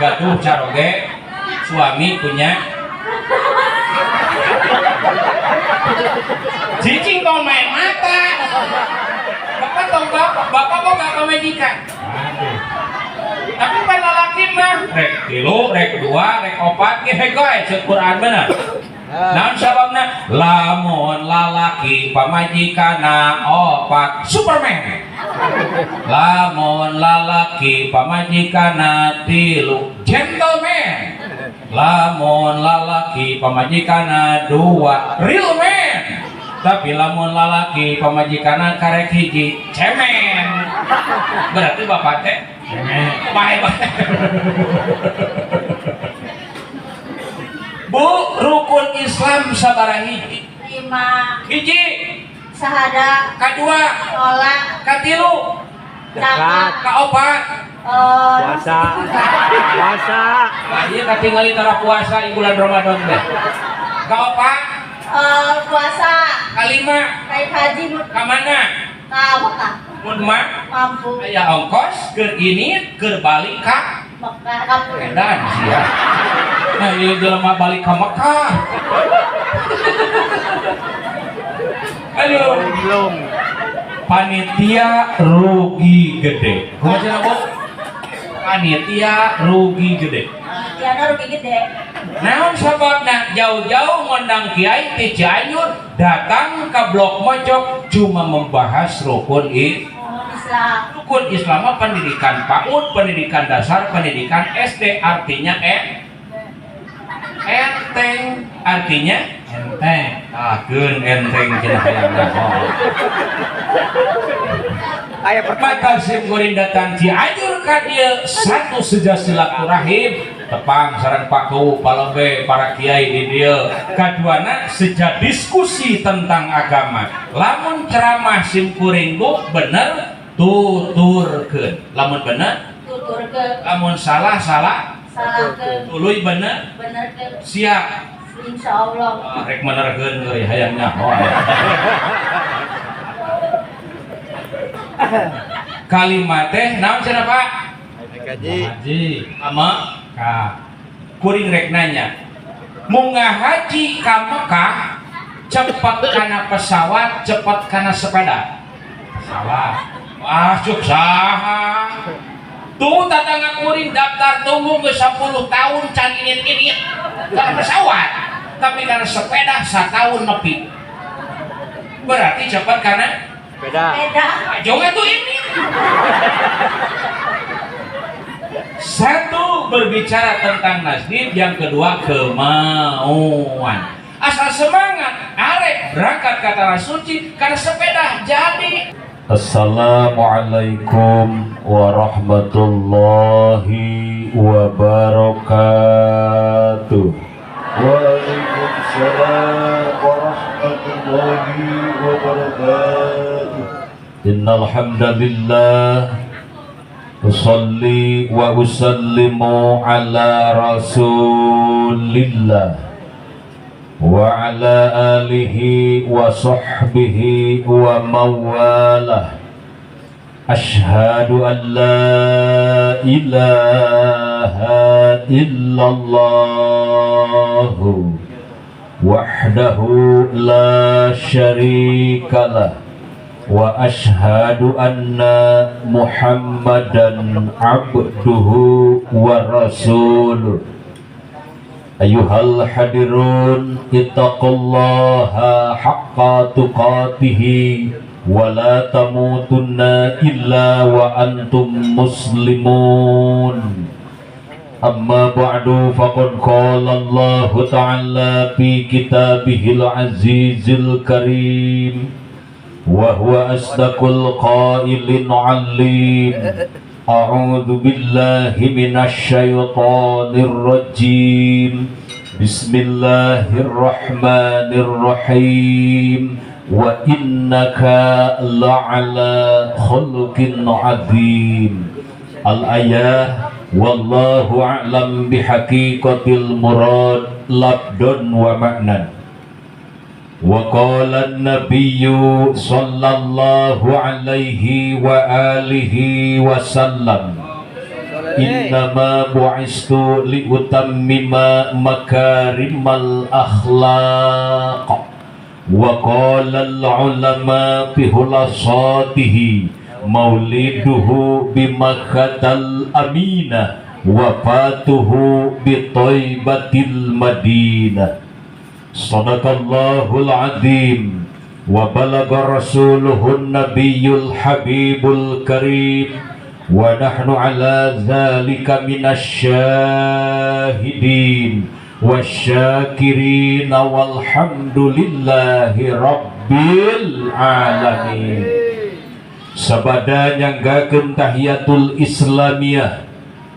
Gaduh caroge, suami punya. Cicing tong main mata. Bapak tong bapak, bapak boga pamajikan. Tapi pan lalaki mah rek tilu, rek dua, rek opat ge hegoy ceuk Quran, bener. Naon sababna? Lamun lalaki pamajikanna opat, Superman. Lamun lalaki pamajikanna tilu, gentleman. Lamun lalaki pamajikanna dua, real man. Tapi lamun lalaki pamajikanna karek hiji, cemen. Berarti bapak teh Cemen. Bae bae. Bu, rukun Islam sabaraha hiji? 5. Hiji. Sahada. Kadua. Sholat. Katilu. Zakat. Kaopat. Puasa. Puasa. Nah, ieu katingali tara puasa di bulan Ramadan teh. Kaopat. Puasa. Kalima. Naik haji. Ka mana? Ka Mekah. Mun mah Mampu. Aya ongkos keur ini keur balik ka Mekah kampung. Edan sia. Nah, ieu jelema balik ka Mekah. Aduh. Belum. Panitia rugi gede. Kumaha cenah, Bu? Panitia rugi gede. Tiana rugi gede. Naon sababna? Jauh-jauh ngondang kiai ti Cianjur datang ke Blok Mojok cuma membahas rukun Islam. Rukun Islam mah pendidikan PAUD, pendidikan dasar, pendidikan SD, artinya enteng, artinya Enteng. Ah, keun enteng cenah hayang nyaho. Aya. Maka sim kuring datang Cianjur ka dieu satu seja silaturahim tepang sareng Pak Kuwu, Palombe, para kiai di dieu. Kaduana seja diskusi tentang agama. Lamun ceramah sim kuring, Bu, bener tuturkeun. Lamun bener Tuturkeun. Lamun salah, salah. Salahkeun. Tuluy bener. Benerkeun. Siap. Insya Allah. Ah, rek menerkeun euy, hayang nyaho. Kalimat teh naon cenah, Pak? Haji. Haji. Ama Ka. Kuring rek nanya. Mun ngahaji ka Mekah cepet kana pesawat, cepet kana sepeda? Pesawat. Wah, cuk saha? Tuh tatangga kuring daftar tunggu ke 10 tahun can init-init kana pesawat. Tapi karena sepeda setahun nepi. Berarti cepat karena Sepeda. Sepeda. Jauh itu ini. Satu berbicara tentang nasib, yang kedua kemauan. Asal semangat, arek berangkat ke tanah suci karena sepeda jadi. Assalamualaikum warahmatullahi wabarakatuh. Waalaikumsalam warahmatullahi wabarakatuh. Innal hamdalillah usalli wa usallimu ala Rasulillah wa ala alihi wa sahbihi wa mawalah. Ashhadu an la ilaha illallah wahdahu la syarikalah wa ashhadu anna Muhammadan abduhu wa rasuluh. Ayuhal hadirun, ittaqullaha haqqa tuqatihi wa la tamutunna illa wa antum muslimun. Amma ba'du, faqad qala Allahu ta'ala fi kitabihil azizil karim wa huwa asdaqul qailin alim. A'udzu billahi minasy syaithanir rajim. Bismillahirrahmanirrahim. Wa innaka la'ala khuluqin azim. Al-ayah, wallahu a'lam bihaqiqatil murad labdun wa ma'nan. Wa qala an-nabiyyu sallallahu alaihi wa alihi wasallam. Innama bu'istu liutammima makarimal akhlaq. Wa qala al-ulama fi hulasatihi mauliduhu bimakkatal aminah, wafatuhu bi taibatil madinah. Sadaqallahul azim wa balagha rasuluhun nabiyul habibul karim wa nahnu ala dhalika minasyahidin wasyakirin walhamdulillahi rabbil alamin. Sabada nyanggakeun tahiyatul islamiyah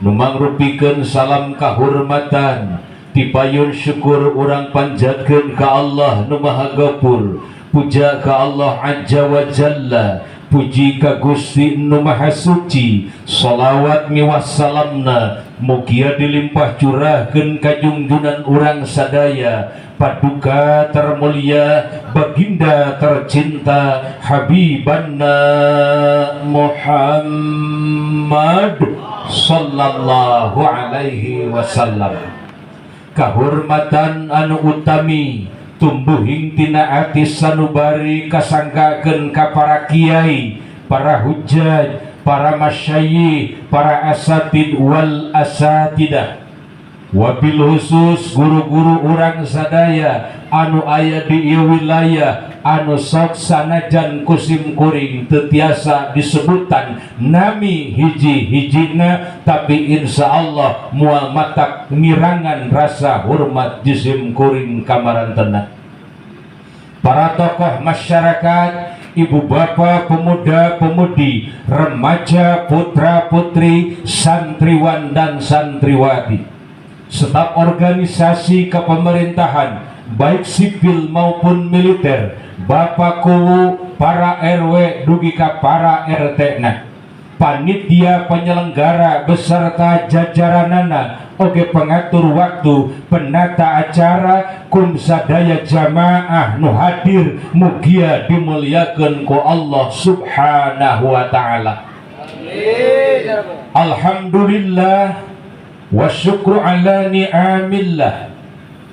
nu mangrupikeun salam kahormatan, tipayun syukur urang panjatkeun ka Allah nu Maha Gapur, puja ka Allah Azza wa Jalla, puji ka Gusti nu Maha Suci. Salawat miwah salamna mugia dilimpah curahkeun ka junjunan urang sadaya, paduka termulia, baginda tercinta Habibana Muhammad sallallahu alaihi wasallam. Kahormatan anu utami tumbuhing tina ati sanubari kasanggakeun ka para kiai, para hujjaj, para masyayikh, para asatid wal asatidah, wabil khusus guru-guru urang sadaya anu aya di ieu wilayah, anu sok sanajan ku sim kuring teu tiasa disebutan nami hiji-hijina, tapi insya Allah moal matak ngirangan rasa hormat jisim kuring kamarantena, para tokoh masyarakat, ibu bapak, pemuda-pemudi, remaja, putra putri, santriwan dan santriwati, staf organisasi kepemerintahan baik sipil maupun militer, Bapak Kuwu, para RW dugi ka para RT na, panitia penyelenggara beserta jajaranana, oge pengatur waktu, penata acara, kum sadaya jamaah nu hadir, mugia dimuliakeun ku Allah Subhanahu wa taala. Alhamdulillah wa syukru ala ni'amillah.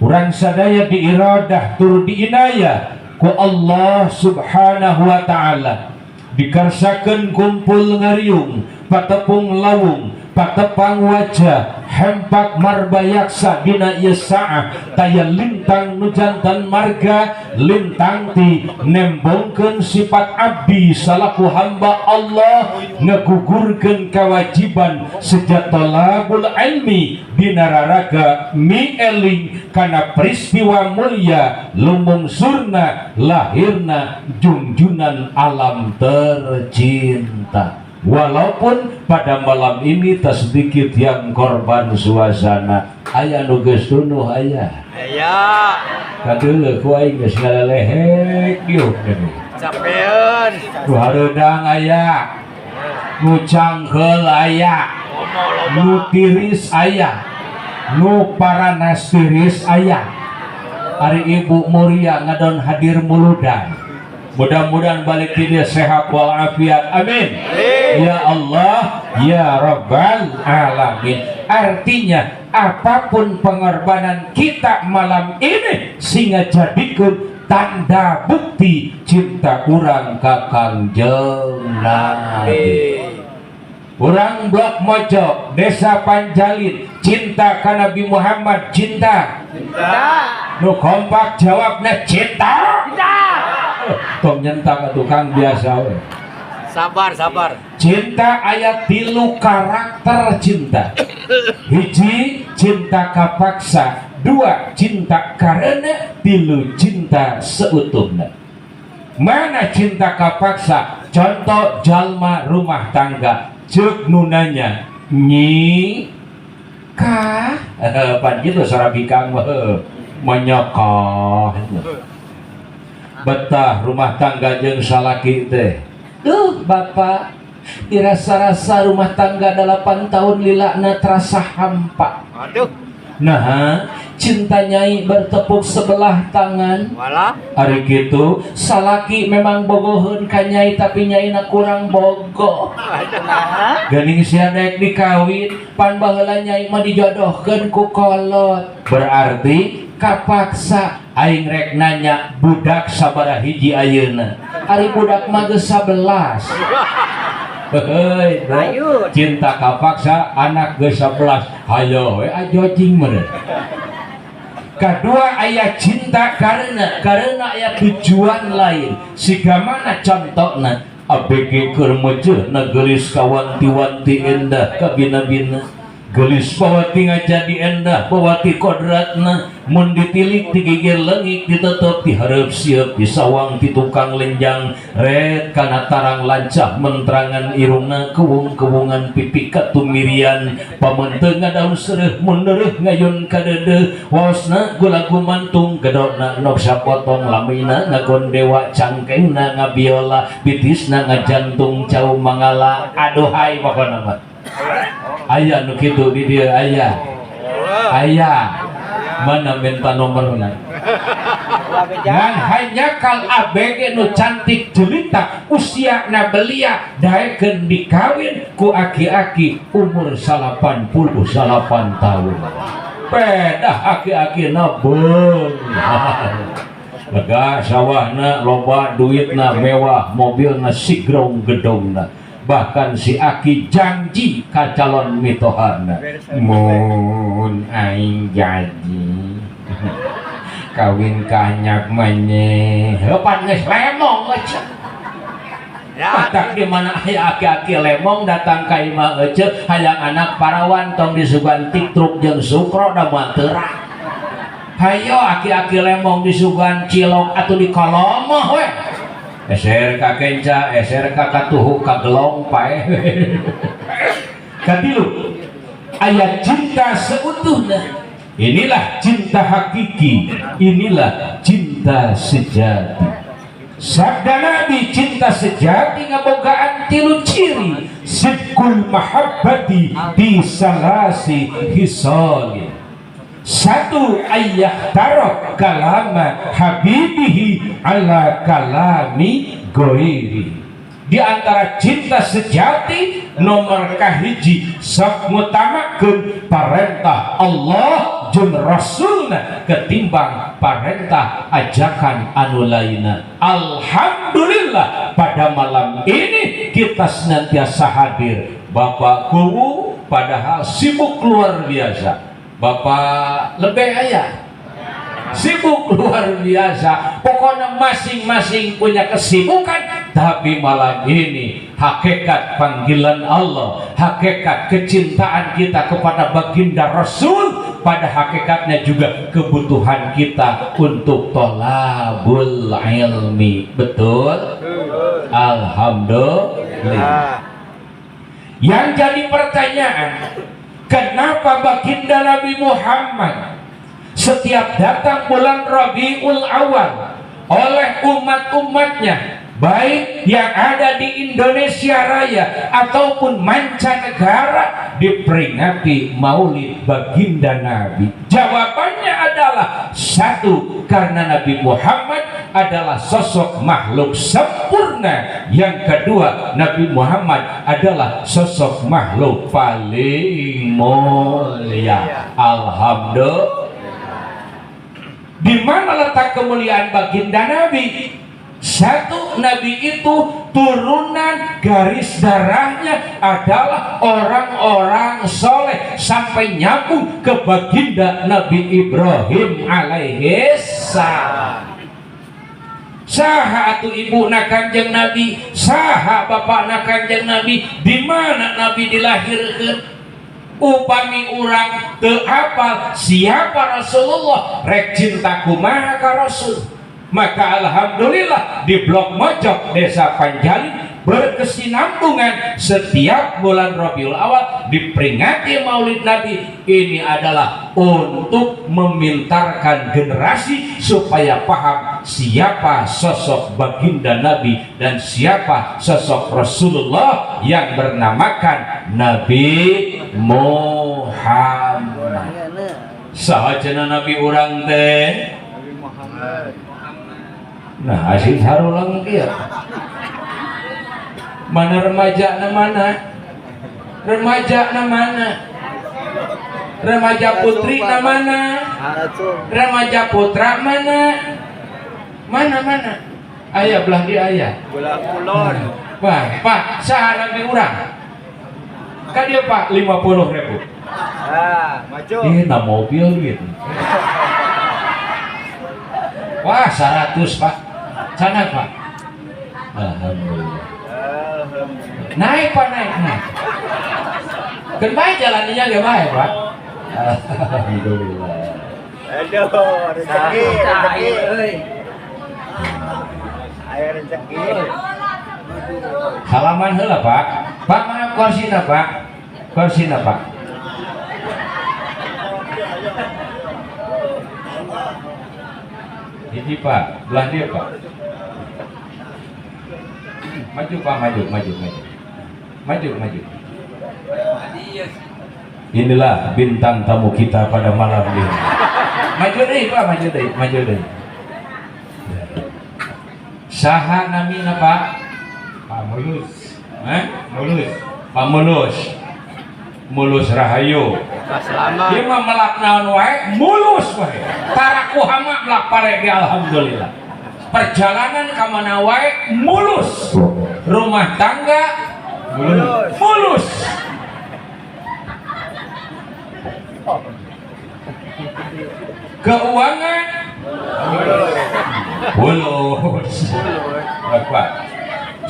Urang sadaya diiradah tur diinayah ku Allah Subhanahu wa taala, dikarsakeun kumpul ngariung, patepung lawung, patepang wajah, hempak marbayaksa dina ieu saah taya lintang nu janten marga lintang ti nembongkeun sifat abdi salaku hamba Allah, ngegugurkeun kewajiban seja talabul ilmi dina raraga mieling kana peristiwa mulia lumungsurna lahirna junjunan alam tercinta. Walaupun pada malam ini tak sedikit yang korban suasana, aya nu geus tunuh aya. Aya. Kadeuleu ku aing geus ngalelehek diuk deui. Capeun. Nu hareudang aya, nu cangkeul aya, nu tiris aya, nu paranas tiris aya. Ari Ibu Muria ngadon hadir muludan, mudah-mudahan balik dia sehat walafiat, amin ya Allah ya Rabbal alamin. Artinya apapun pengorbanan kita malam ini sehingga jadikan tanda bukti cinta urang ka Kangjeng Nabi. Urang Blok Mojok, Desa Panjalin, cinta ka Nabi Muhammad, cinta? Cinta. Nu kompak jawabnya, cinta? Cinta. Tong nyentak ke tukang, biasa we. Sabar, sabar. Cinta aya tilu karakter cinta. Hiji, cinta kapaksa. Dua, cinta karena. Tilu, cinta seutuhna. Mana cinta kapaksa? Contoh jalma rumah tangga. Cek nu nanya, nyi kah? Pan gitu sarabikang mah menyokoh. Betah rumah tangga jeung salaki teh. Duh, bapak, dirasa-rasa rumah tangga 8 tahun lilana terasa hampa. Aduh. Nah, cinta Nyai bertepuk sebelah tangan. Walah. Ari kitu salaki memang bogoheun ka Nyai, tapi Nyai na kurang bogoh. Nah. Geuning sia daek dikawin, pan baheula Nyai mah dijodohkeun ku kolot, berarti kapaksa. Aing rek nanya, budak sabaraha hiji ayeuna? Ari budak mah geus 11. Heuy, bro. Ayun. Cinta kapaksa, anak geus 11, hayo we ajojing meureun. Kedua, aya cinta karena aya tujuan lain. Siga mana contohna? ABG keur mejeuhna geulis kawanti-wanti, endah kabina-bina. Gelis bawati ngajadi endah bawati kodratna. Mun ditilik ti gigir leungit, ditetep ti hareup sieup, disawang ti tukang lenjang red kana tarang lancah mentrangan irungna, kewung-kewungan pipi katumirian, pamenteu daun seureuh, mun neureuh ngayun kadeudeuh, waosna gula gumantung, gedona nok sapotong, lamina ngagondewa, cangkengna ngabiola, bitisna ngajantung cau mangala. Aduhai, pokona mah aya nu kitu di dieu. Aya, aya mana? Minta nomorna. Ngan hanya kal ABG nu cantik jelita, usia na belia, daekeun dikawin ku aki-aki umur 89 tahun. Pedah aki-aki na beunghar, lega, sawahna loba, duitna mewah, mobilna sigrong gedongna. Bahkan si aki janji ka calon mitohana, "Mun aing jadi kawin ka anyak maneh." Heupan geus lemong ece. Matak di mana aya aki-aki lemong datang ka imah ece hayang anak parawan, tong disuguhan truk jeung sukro, da moal teurak. Hayo aki-aki lemong disuguhan cilok atau di kolomoh we. Eser ka kenca, eser ka katuhu, ka gelong paeh. Katilu, aya cinta seutuhna. Inilah cinta hakiki, inilah cinta sejati. Sabda Nabi, cinta sejati ngabogaan tilu ciri. Sidqul mahabbati bi salasi hisolin. Satu, ayah tarok kalama habibihi ala kalami goiri. Di antara cinta sejati nomor kahiji, sok ngutamakeun parentah Allah jeung Rasulna ketimbang parentah ajakan anu lainna. Alhamdulillah, pada malam ini kita senantiasa hadir. Bapak Kuwu padahal sibuk luar biasa. Bapak lebih aya sibuk luar biasa. Pokoknya masing-masing punya kesibukan, tapi malam ini hakikat panggilan Allah, hakikat kecintaan kita kepada baginda Rasul, pada hakikatnya juga kebutuhan kita untuk tolabul ilmi. Betul? Alhamdulillah. Yang jadi pertanyaan, kenapa baginda Nabi Muhammad setiap datang bulan Rabiul Awal oleh umat-umatnya, baik yang ada di Indonesia Raya ataupun mancanegara, diperingati Maulid baginda Nabi? Jawabannya adalah satu, karena Nabi Muhammad adalah sosok makhluk sempurna. Yang kedua, Nabi Muhammad adalah sosok makhluk paling mulia. Alhamdulillah. Di mana letak kemuliaan baginda Nabi? Satu, Nabi itu turunan garis darahnya adalah orang-orang soleh sampai nyambung ke baginda Nabi Ibrahim alaihi salam. Saha atuh ibu na Kanjeng Nabi? Saha bapak na Kanjeng Nabi? Di mana Nabi dilahirkan? Upami urang teu apal siapa Rasulullah, rek cinta kumaha ka Rasul? Maka alhamdulillah, di Blok Mojok, Desa Panjali, berkesinambungan setiap bulan Rabiul Awal diperingati Maulid Nabi. Ini adalah untuk memintarkan generasi supaya paham siapa sosok baginda Nabi dan siapa sosok Rasulullah yang bernamakan Nabi Muhammad. Saha cenah nabi urang teh? Nabi Muhammad. Nah, asin harulang kieu. Mana remaja na mana? Remaja na mana? Remaja putri na mana? Remaja putra mana? Mana mana? Aya belah di aya. Bola kulon. Wah, Pak, saha nabi urang? Ka dieu Pak 50.000. Ah, maju. Ih, na mobil gitu. Wah, 100 Pak. Sana Pak. Alhamdulillah. Alhamdulillah. Naik Pak, naik, naik. Kan baik jalannya gak baik Pak. Alhamdulillah. Aduh, rezeki, rezeki. Ayo rezeki. Salaman heula Pak. Pak maaf korsina Pak. Korsina Pak. Hiji Pak, belah dia Pak. Maju Pak, maju, maju, maju. Maju, maju. Inilah bintang tamu kita pada malam ini. Maju deh Pak, maju deh, maju deh. Saha namina Pak? Pak Mulus. Eh? Mulus. Pak Mulus. Mulus Rahayu. Selamat. Dia mah melak naon wae, mulus wae. Taraku hama melak pare ge alhamdulillah. Perjalanan ka mana wae mulus. Rumah tangga Mulus. mulus. Keuangan mulus. Bapak.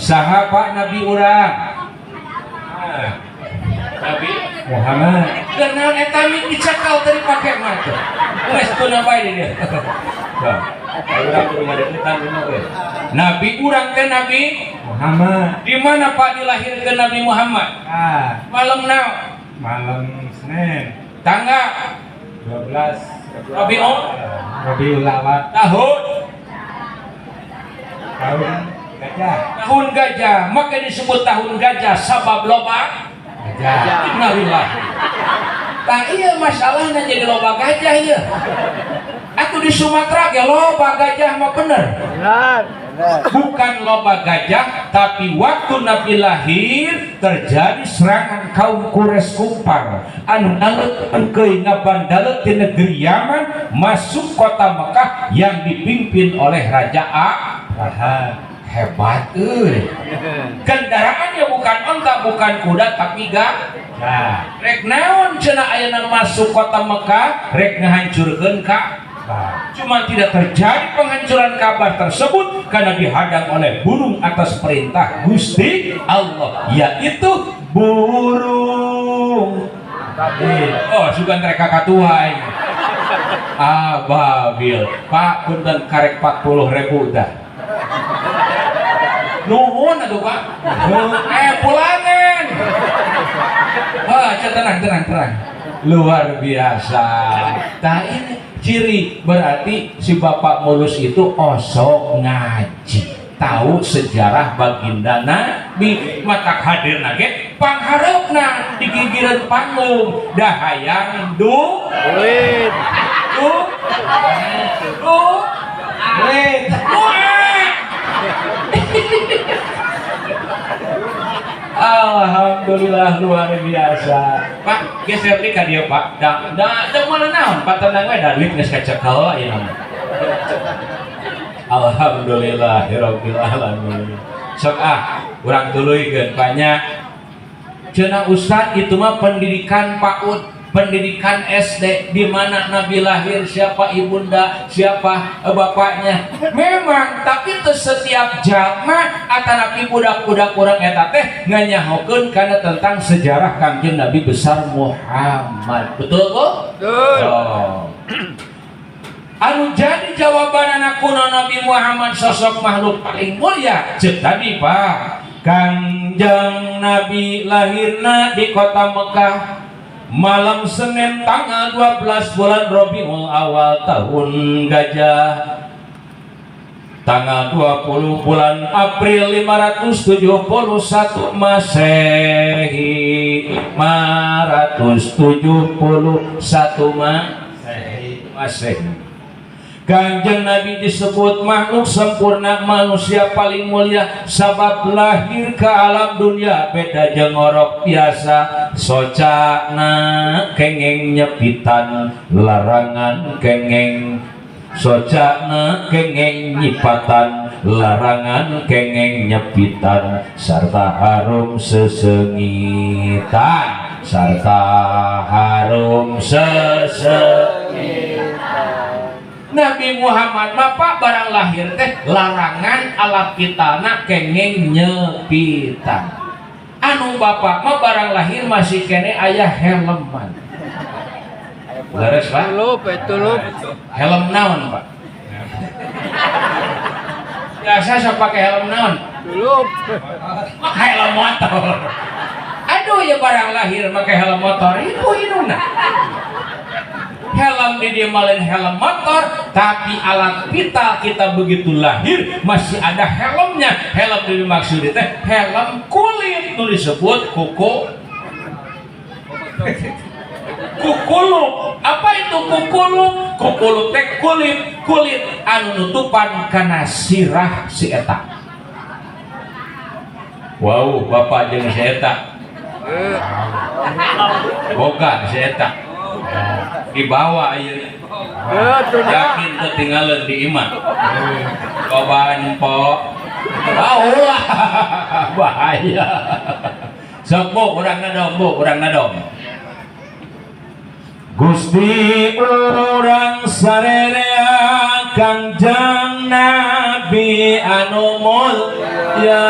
Saha Pak Nabi urang? Ah. Nabi Muhammad. Kenal eta mik dicekal tadi pake mah teh. Geus teu bae di dieu. Tah, urang kudu ngadeukeutan ieu we. Nabi urang teh Nabi Muhammad. Di mana Pak dilahirkeun Nabi Muhammad? Ah, Malam naon? malam Senin Tanggal 12 Rabiul Rabiul Awal tahun tahun gajah. tahun gajah. Maka disebut tahun gajah sabab loba Gajah. Innalillahi. Tah iya masalahnya jadi loba gajah ieu. Aku di Sumatera ge loba gajah mah bener. Benar. Benar. Bukan loba gajah, tapi waktu Nabi lahir terjadi serangan kaum Quraisy Kumpar anu naleut engkeuy ngabandalet di negeri Yaman masuk kota Mekah yang dipimpin oleh Raja Abraha. Hebat euy. Kendaraannya bukan onta, bukan kuda, tapi gajah. Rek naon cenah ayeuna masuk kota Mekah, rek ngahancurkeun Ka'bah. Cuma tidak terjadi penghancuran Ka'bah tersebut karena dihadang oleh burung atas perintah Gusti Allah, yaitu burung. Oh, sugan mereka katuai. Ababil. Pak punten karek 40.000 dah. Nuhun atuh Pak. Pulangan. Ah, tenang tenang tenang. Luar biasa. Nah ini ciri berarti si Bapak Mulus itu osok ngaji, tahu sejarah baginda Nabi, matak hadir nage panghareupna di gigireun panggung dah hayang du Duit. du du Duit. doa. Alhamdulillah luar biasa. Pak, geser deui ka dieu Pak. Da da da moal naon Pak tenang we da duit geus kacekel ieu mah. Alhamdulillahirabbil alamin. Sok ah, urang tuluykeun banyak. Cenah Ustad itu mah pendidikan PAUD, pendidikan SD, di mana Nabi lahir, siapa ibunda, siapa bapaknya. Memang, tapi teu setiap jalma atanapi budak-budak urang eta teh nganyahokeun kana tentang sejarah Kangjeng Nabi besar Muhammad. Betul, Bu? Betul. Oh. Anu jadi jawaban anak kuno Nabi Muhammad sosok makhluk paling mulia. Cek tadi Pak, Kangjeng Nabi lahirna di kota Mekah malam Senin tanggal 12 bulan Rabiul Awal tahun gajah, tanggal 20 bulan April 571 Masehi, 571 Masehi. Masehi. Kanjeng Nabi disebut makhluk sempurna, manusia paling mulia, sabab lahir ke alam dunia beda jeung orok biasa. Socana kengeng nyepitan, larangan kengeng. Socana kengeng nyipatan, larangan kengeng nyepitan, sarta harum sesengitan, sarta harum sesengitan. Nabi Muhammad bapak barang lahir teh larangan alat vitalna kengeng nyepitan. Anu bapak mah barang lahir masih kene aya helman. Leres, Pak? Tulup, tulup. Helm naon, Pak? Biasa sok pakai helm naon? Tulup. Helm motor. Aduh, ya barang lahir pakai helm motor itu hidungna. Helm di dia malin helm motor, tapi alat vital kita begitu lahir masih ada helmnya. Helm di dimaksud teh helm kulit nu disebut kuku kukuluk. Apa itu kukuluk? Kukuluk teh kulit, kulit anu nutupan kana sirah si eta. Wow, bapak jeung si eta boga si eta dibawa ayeuna. Yakin ketinggalan di imah. Cobaan po. Wah, bahaya. Sok bu, urang ngadong bu, urang ngadong. Gusti urang sarerea Kangjeng Nabi anu mulya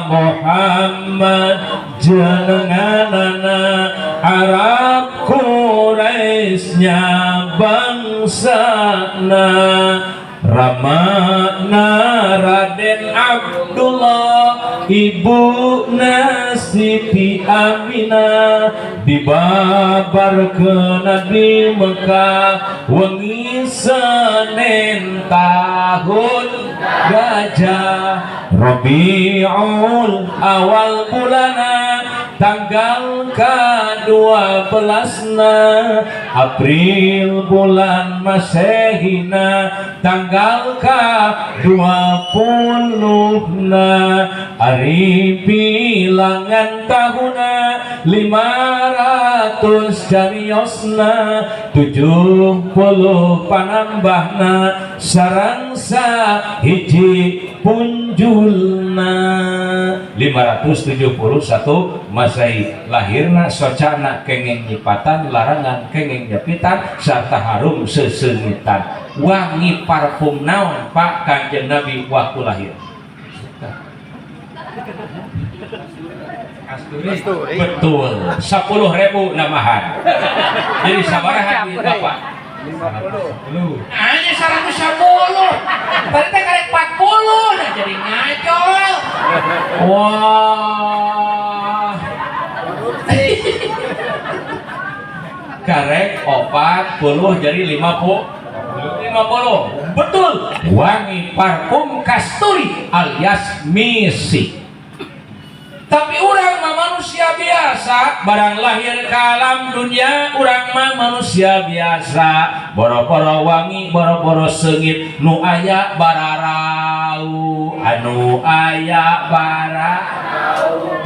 Muhammad, jenenganana Arab Quraisynya bangsana, ramana Raden Abdullah, ibuna Siti Aminah, dibabarkeun di Mekah wengi Senin tahun gajah, Rabiul Awal bulana, tanggal ke-12 na April bulan Masehina, tanggal ke-20 na, ari bilangan tahuna 500 cariosna 70 panambahna sareng hiji punjulna 571 Masehi lahirna. Socana kengeng nyipatan, larangan kengeng nyepitan, serta harum sesengitan. Wangi parfum naon, Pak, Kanjeng Nabi waktu lahir? Kasturi. Betul, 10.000 namahan, jadi sabaraha duit bapak? 50. Hanya 110. Tadi teh karek 40, nah jadi ngacol. Wah. Karek 40 jadi 50. 50. Betul. Wangi parfum kasturi alias misi. Tapi urang mah manusia biasa, barang lahir ke alam dunia urang mah manusia biasa, boro-boro wangi, boro-boro sengit, nu aya bararau, anu aya bara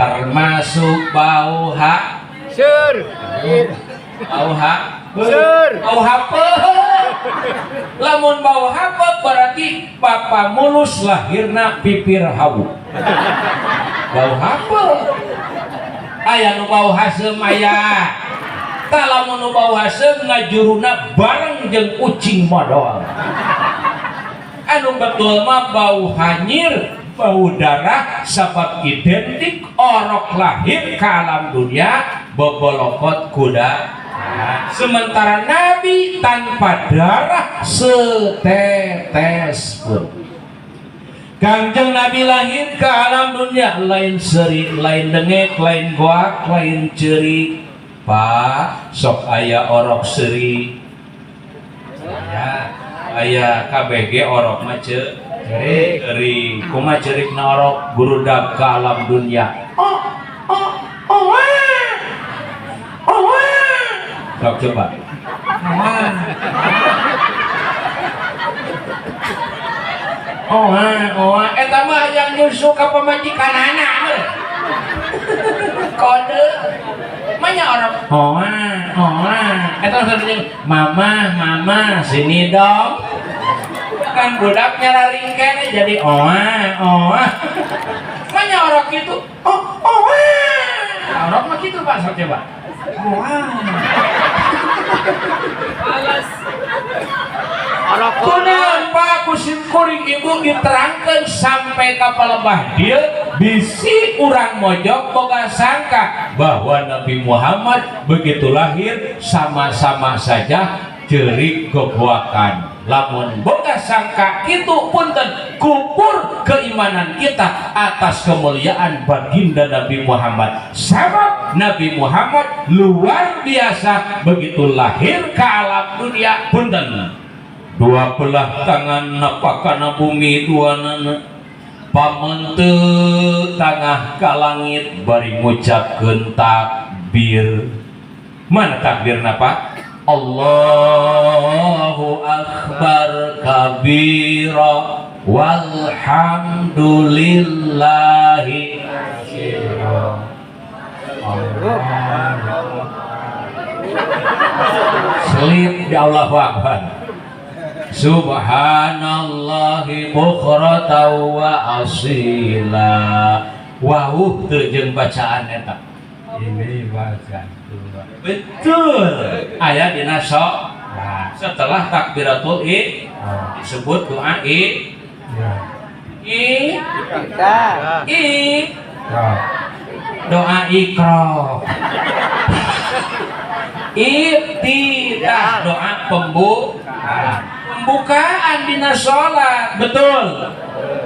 termasuk bau ha Seur. Bau ha Seur. Bau hape. Lamun bau hape berarti bapak mulus lahirna pipir hawu, bau hape. Aya nu bau haseum, aya. Tah, lamun nu bau haseum ngajuruna bareng jeung ucing modol. Anu betul mah bau hanyir, bau darah, sabab identik orok lahir ke alam dunia bobolokot kuda. Sementara Nabi tanpa darah setetes pun. Kangjeng Nabi lahir ke alam dunia lain seri, lain dengek, lain goak, lain ceri. Pak, sok aya orok seri aya, aya KBG orok mah cerik. Ceri kumaha cerikna orok gurudag ke alam dunia? Oh oh oh, wah. Oh, wah. Sok coba. Oh, oh, eta mah yang nyusu ka pamajikanana meureun. Kode. Manya orang oh, oh, eta langsung jeung mama, mama, sini dong. Kan budaknya laring kene jadi oh, oh. Manya orang gitu, oh, oh. Orang mah gitu, Pak, sok coba. Oh. Orok. Kunaon, Pak, ku simkuring ibu diterangkan sampai ka palebah dieu bisi urang mojok boga sangka bahwa Nabi Muhammad begitu lahir sama-sama saja cerik gogoakan. Lamun boga sangka itu, punten, kupur keimanan kita atas kemuliaan baginda Nabi Muhammad, sebab Nabi Muhammad luar biasa begitu lahir ke alam dunia. Punten, dua belah tangan napakana bumi, dua nana pamente tangah ka langit bari ngucapkeun takbir. Mana takbir napa? Allahu akbar kabira walhamdulillahi. Selip di Allahu akbar, Subhanallahi bukhratan wa asila. Wauh teu jeung bacaan eta? Ini bacaan dua. Betul, aya dina sok setelah takbiratul i disebut doa i Ya. i Kita. I Ya. Doa ikro, iftitah, doa pembukaan dina sholat. Betul,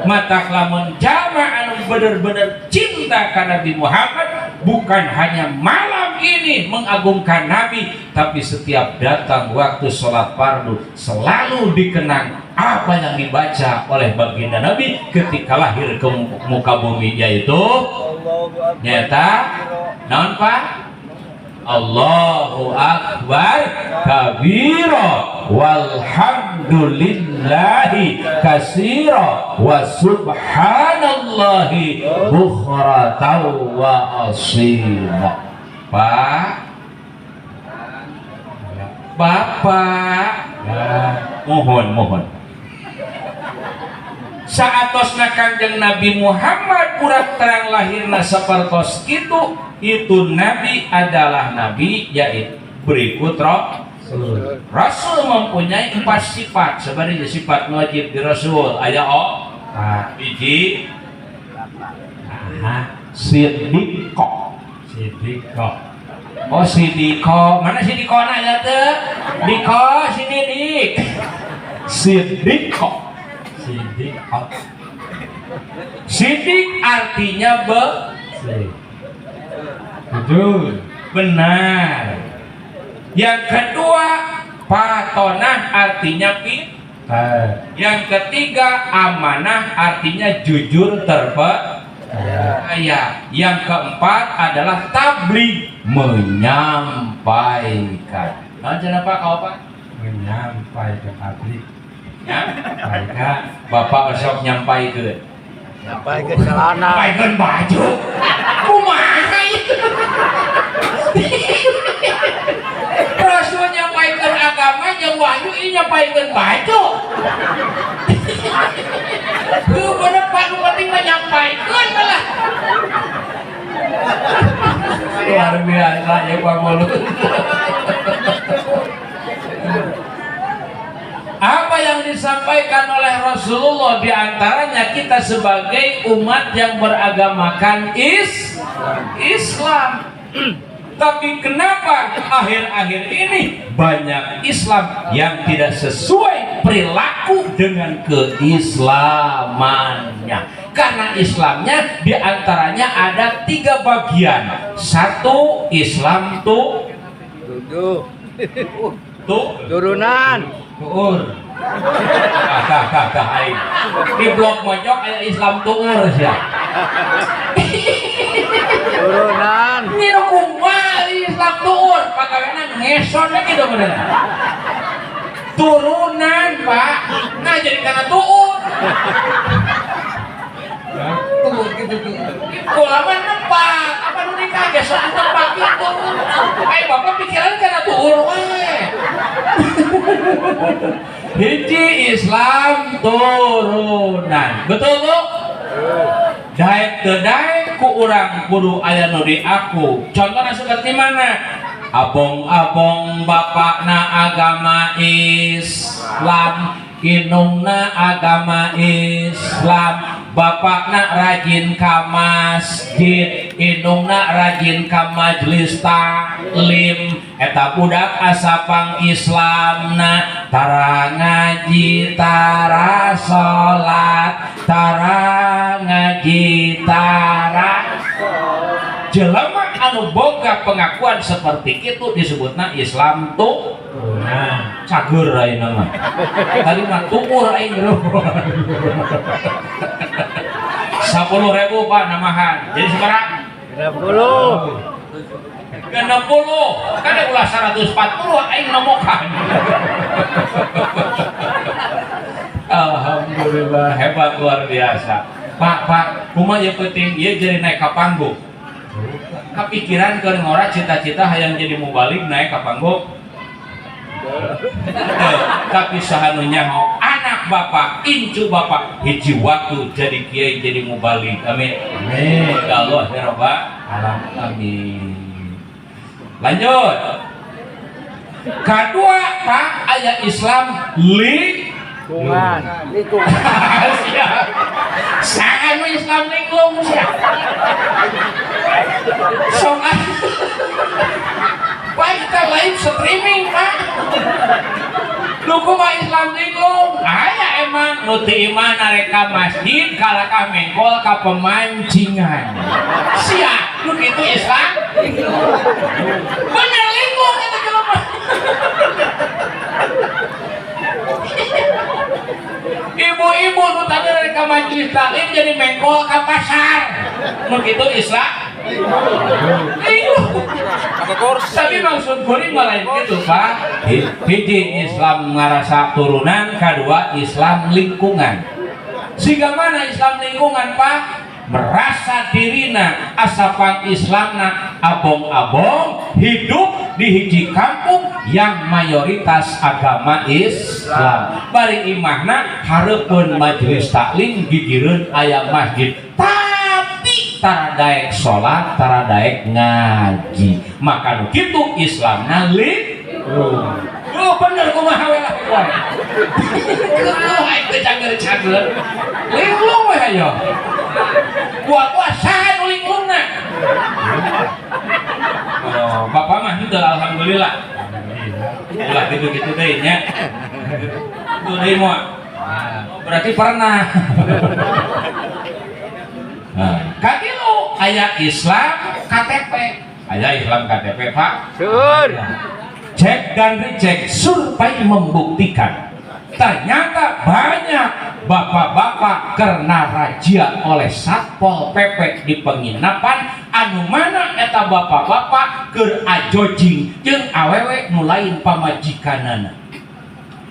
mata lamun jamaah anu bener-bener cinta ka Nabi Muhammad, bukan hanya malam ini mengagungkan Nabi, tapi setiap datang waktu sholat fardu selalu dikenang apa yang dibaca oleh baginda Nabi ketika lahir ke muka bumi, yaitu nyata naon, Pak? Allahu akbar kabira walhamdulillahi kasira wa subhanallahi bukhratan wa asila. Pak, Bapak. Ya. Mohon, mohon, saatosna Kanjeng Nabi Muhammad kurang terang lahirna sapertos itu. Itu nabi adalah nabi, yaitu berikut roh Rasul mempunyai empat sifat. Sebenarnya sifat wajib di Rasul aya oh Pak. Biji. Aha. Sidiko. Sidiko. Oh, sidiko mana? Sidiko na ya teu diko sini dik sidiko. Sidiko. Sidik artinya be Si. Jujur. Benar. Yang kedua, patonah artinya pi. Yang ketiga, amanah artinya jujur terpercaya. Yang keempat adalah tabligh, menyampaikan. Nah, kenapa kau, Pak? Menyampaikan publik. Ya? Mereka. Bapak sok nyampaikeun. Sampai ke celana. Nyampaikeun baju. Kumaha itu? Rasul nyampaikeun agama jeung wahyu, ieu nyampaikeun baju. Heuh, bener, Pak, nu penting mah nyampaikeun lah. Luar biasa ya, Pak Mulut. Apa yang disampaikan oleh Rasulullah diantaranya kita sebagai umat yang beragamakan Islam. Tapi kenapa akhir-akhir ini banyak Islam yang tidak sesuai perilaku dengan keislamannya? Karena Islamnya diantaranya ada tiga bagian. Satu, Islam tuh Tujuh. tuh Turunan. Tuur. Ah, tah, tah, tah, aing. Di blok mojok aya Islam tuur sia. Turunan. Ini nu kumaha Islam tuur, pagawena ngeson we gitu bener. Turunan, Pak. Nah, jadi karena tuur. Tuh gitu tuh. Kula mah nempak, apa nu nikah ge sok nempak gitu. Ai bapak pikiran kana tuur we. Hiji Islam turunan. Betul, Bu? Daek teu daek ku urang kudu aya nu diaku. Contohna seperti mana? Abong-abong bapakna agama Islam, indungna agama Islam, bapakna rajin ka masjid, indungna rajin ka majelis taklim, eta budak asa pang Islamna, tara ngaji, tara salat, tara ngaji, tara. Jelema anu boga pengakuan seperti itu disebutna Islam tuh. Nah, Cager ayeuna mah. Tadi mah tuur aing. 10.000, Pak, namahan. Jadi sabaraha? 60. 60 kan ulah 140 aing nomokan. Alhamdulillah, hebat luar biasa. Pak, Pak, kumaha ieu penting ieu jadi naik ka panggung? Kepikiran keur ngora cita-cita hayang jadi mubalig naik ka panggung? Teu, tapi saha nu nyaho anak bapak, incu bapak hiji waktu jadi kiai, jadi mubalig. Amin. Amin. Ya Allah ya Rabbal alamin. Lanjut. Kedua, Pak, aya Islam li Lingkungan. Lingkungan. Siap. Saha nu Islam linglung siap. Sok ah. Pak, kita live streaming, Pak. Nu kumaha Islam linglung? Aya emang nu ti imah narek ka masjid kalah ka mengkol ka pemancingan. Siap, nu kitu Islam? Bener linglung eta jelema. Ibu-ibu nu tadi dari ka majelis taklim jadi mengkol ka pasar. Nu kitu Islam? Linglung. Tapi maksud kuring mah lain gitu, Pak. Hiji Islam ngarasa turunan, kedua Islam lingkungan. Sehingga mana Islam lingkungan, Pak? Merasa dirina asapang Islamna abong-abong hidup di hiji kampung yang mayoritas agama Islam. Bari imahna hareupeun majelis taklim, gigireun aya masjid. Tapi tara daek salat, tara daek ngaji. Maka nu kitu Islamna linglung. Oh, bener kumaha we lah wae. Keueuh aing teh cager-cager. Linglung we hayo. Buah-buah saha nu linglungna? Oh, bapak mah henteu, alhamdulillah. Ulah gitu-gitu deui nya. Itu deui moal. Oh, berarti pernah. Nah, katilu aya Islam KTP. Aya Islam KTP, Pak. Seur. Cek dan recheck survei membuktikan ternyata banyak bapak-bapak karena razia oleh Satpol PP di penginapan anu mana eta bapak-bapak keur ajojing jeung awewe nu lain pamajikanana.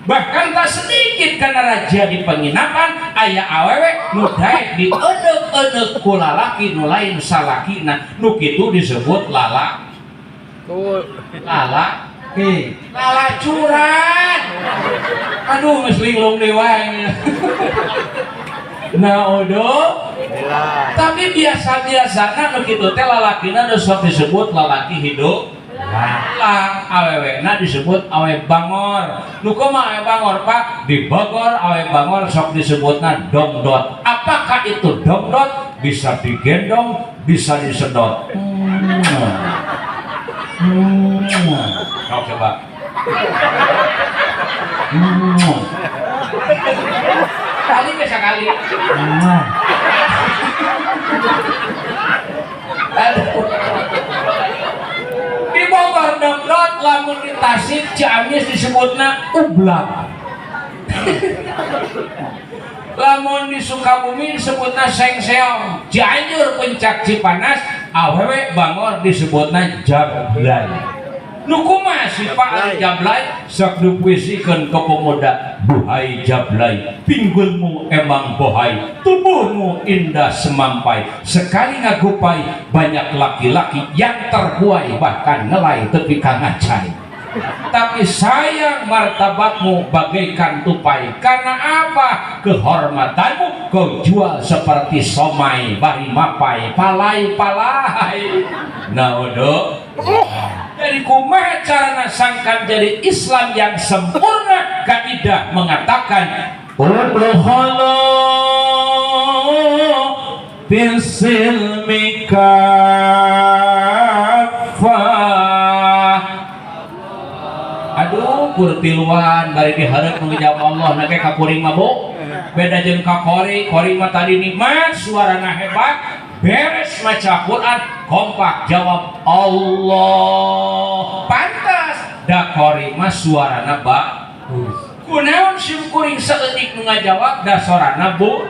Bahkan tak sedikit karena razia di penginapan aya awewe nu daek dieuneuh-euneuh ku lalaki nu lain salakina. Nu kitu disebut lala Kul. lala Oke. lalacuran. Aduh, geus linglung deui wae. Nah, odo. Jelas. Tapi biasa-biasana nu kitu teh lalakina nu sok disebut lalaki hidup lang, awewena disebut awe bangor. Nu kumaha awe bangor, Pak? Di Bogor awe bangor sok disebutna dongdot. Apakah itu dongdot? Bisa digendong, bisa disedot. Sok coba. Kali bisa kali. Aduh. Di Bogor dongdot lamun di Tasik Ciamis disebutna ublak. Lamun di Sukabumi disebutna sengseong. Cianjur Puncak Cipanas awewe bangor disebutna jablay. Nu kumaha si Pak Jablay sok dipuisikeun ka pemuda, duhai Jablay, pinggulmu emang bohai, tubuhmu indah semampai, sekali ngagupai banyak laki-laki yang terbuai bahkan ngelai tepi ka ngacai. Tapi sayang martabatmu bagaikan tupai. Karena apa? Kehormatanmu kau jual seperti somai, bari mapai, palai palai. Nah, udah. Jadi kumaha carana sangkan jadi Islam yang sempurna? Kaidah mengatakan udkhulu fisilmi kaffah. Aduh, kurtiluan bari diharap mengjawab Allah na ka kuring mah bu. Beda jeung ka kori, kori mah tadi nikmat, suarana hebat, beres maca Quran, kompak jawab Allah. Pantas da kori mah suarana bagus. Kunaon sim kuring saeutik nu ngajawab da sorana bu.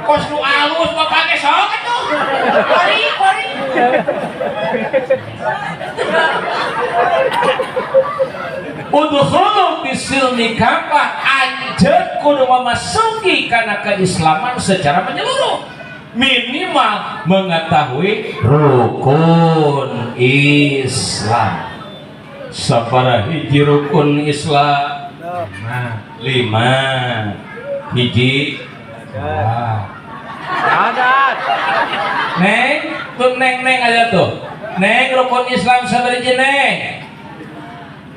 Kos nu alus bapak ge sok atuh. Kori, kori. Udkhulu fisilmi kafah, anjeun kudu memasuki kana keislaman secara menyeluruh. Minimal mengetahui rukun Islam. Sabaraha hiji rukun Islam? 5. Hiji. Syahadat. Neng, tuh neng neng aja tuh. Neng rukun Islam sabaraha neng?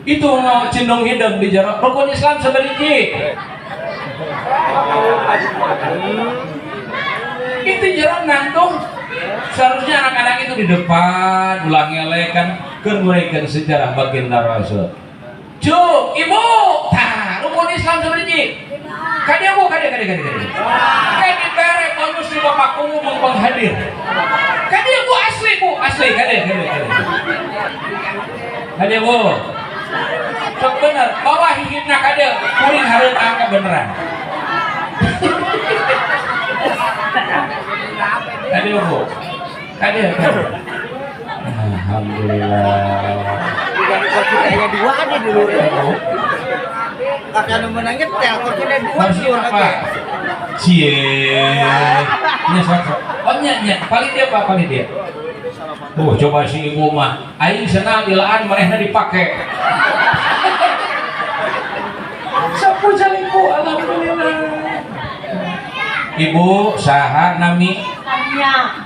Itu mau cindung hidung di jero. Rukun Islam sabaraha? Itu jero nangtung. Seharusnya anak-anak itu di depan ulah ngelek kan keur nguraikan sejarah baginda Rasul. Cuk, ibu, tah rukun Islam sabaraha? Kade bu, kade kade kade kade. Kade dibere bonus di bapak kumu menghadir. Kade bu asli bu, asli kade kade kade. Kade bu. Sok bener, bawa hihitna kade, kuring hareup angka beneran. Kade bu. Kade kade. Alhamdulillah. Kursi kayaknya dua ada di luar. Kakak nu menangnya tel kursinya dua di luar apa? Cie. Nya sok. Oh nya nya, paling dia Pak, paling dia. Oh, coba si ibu mah. Aing senang dilaan manehna dipake. Sapu ibu, alhamdulillah. Ibu saha nami? Kania.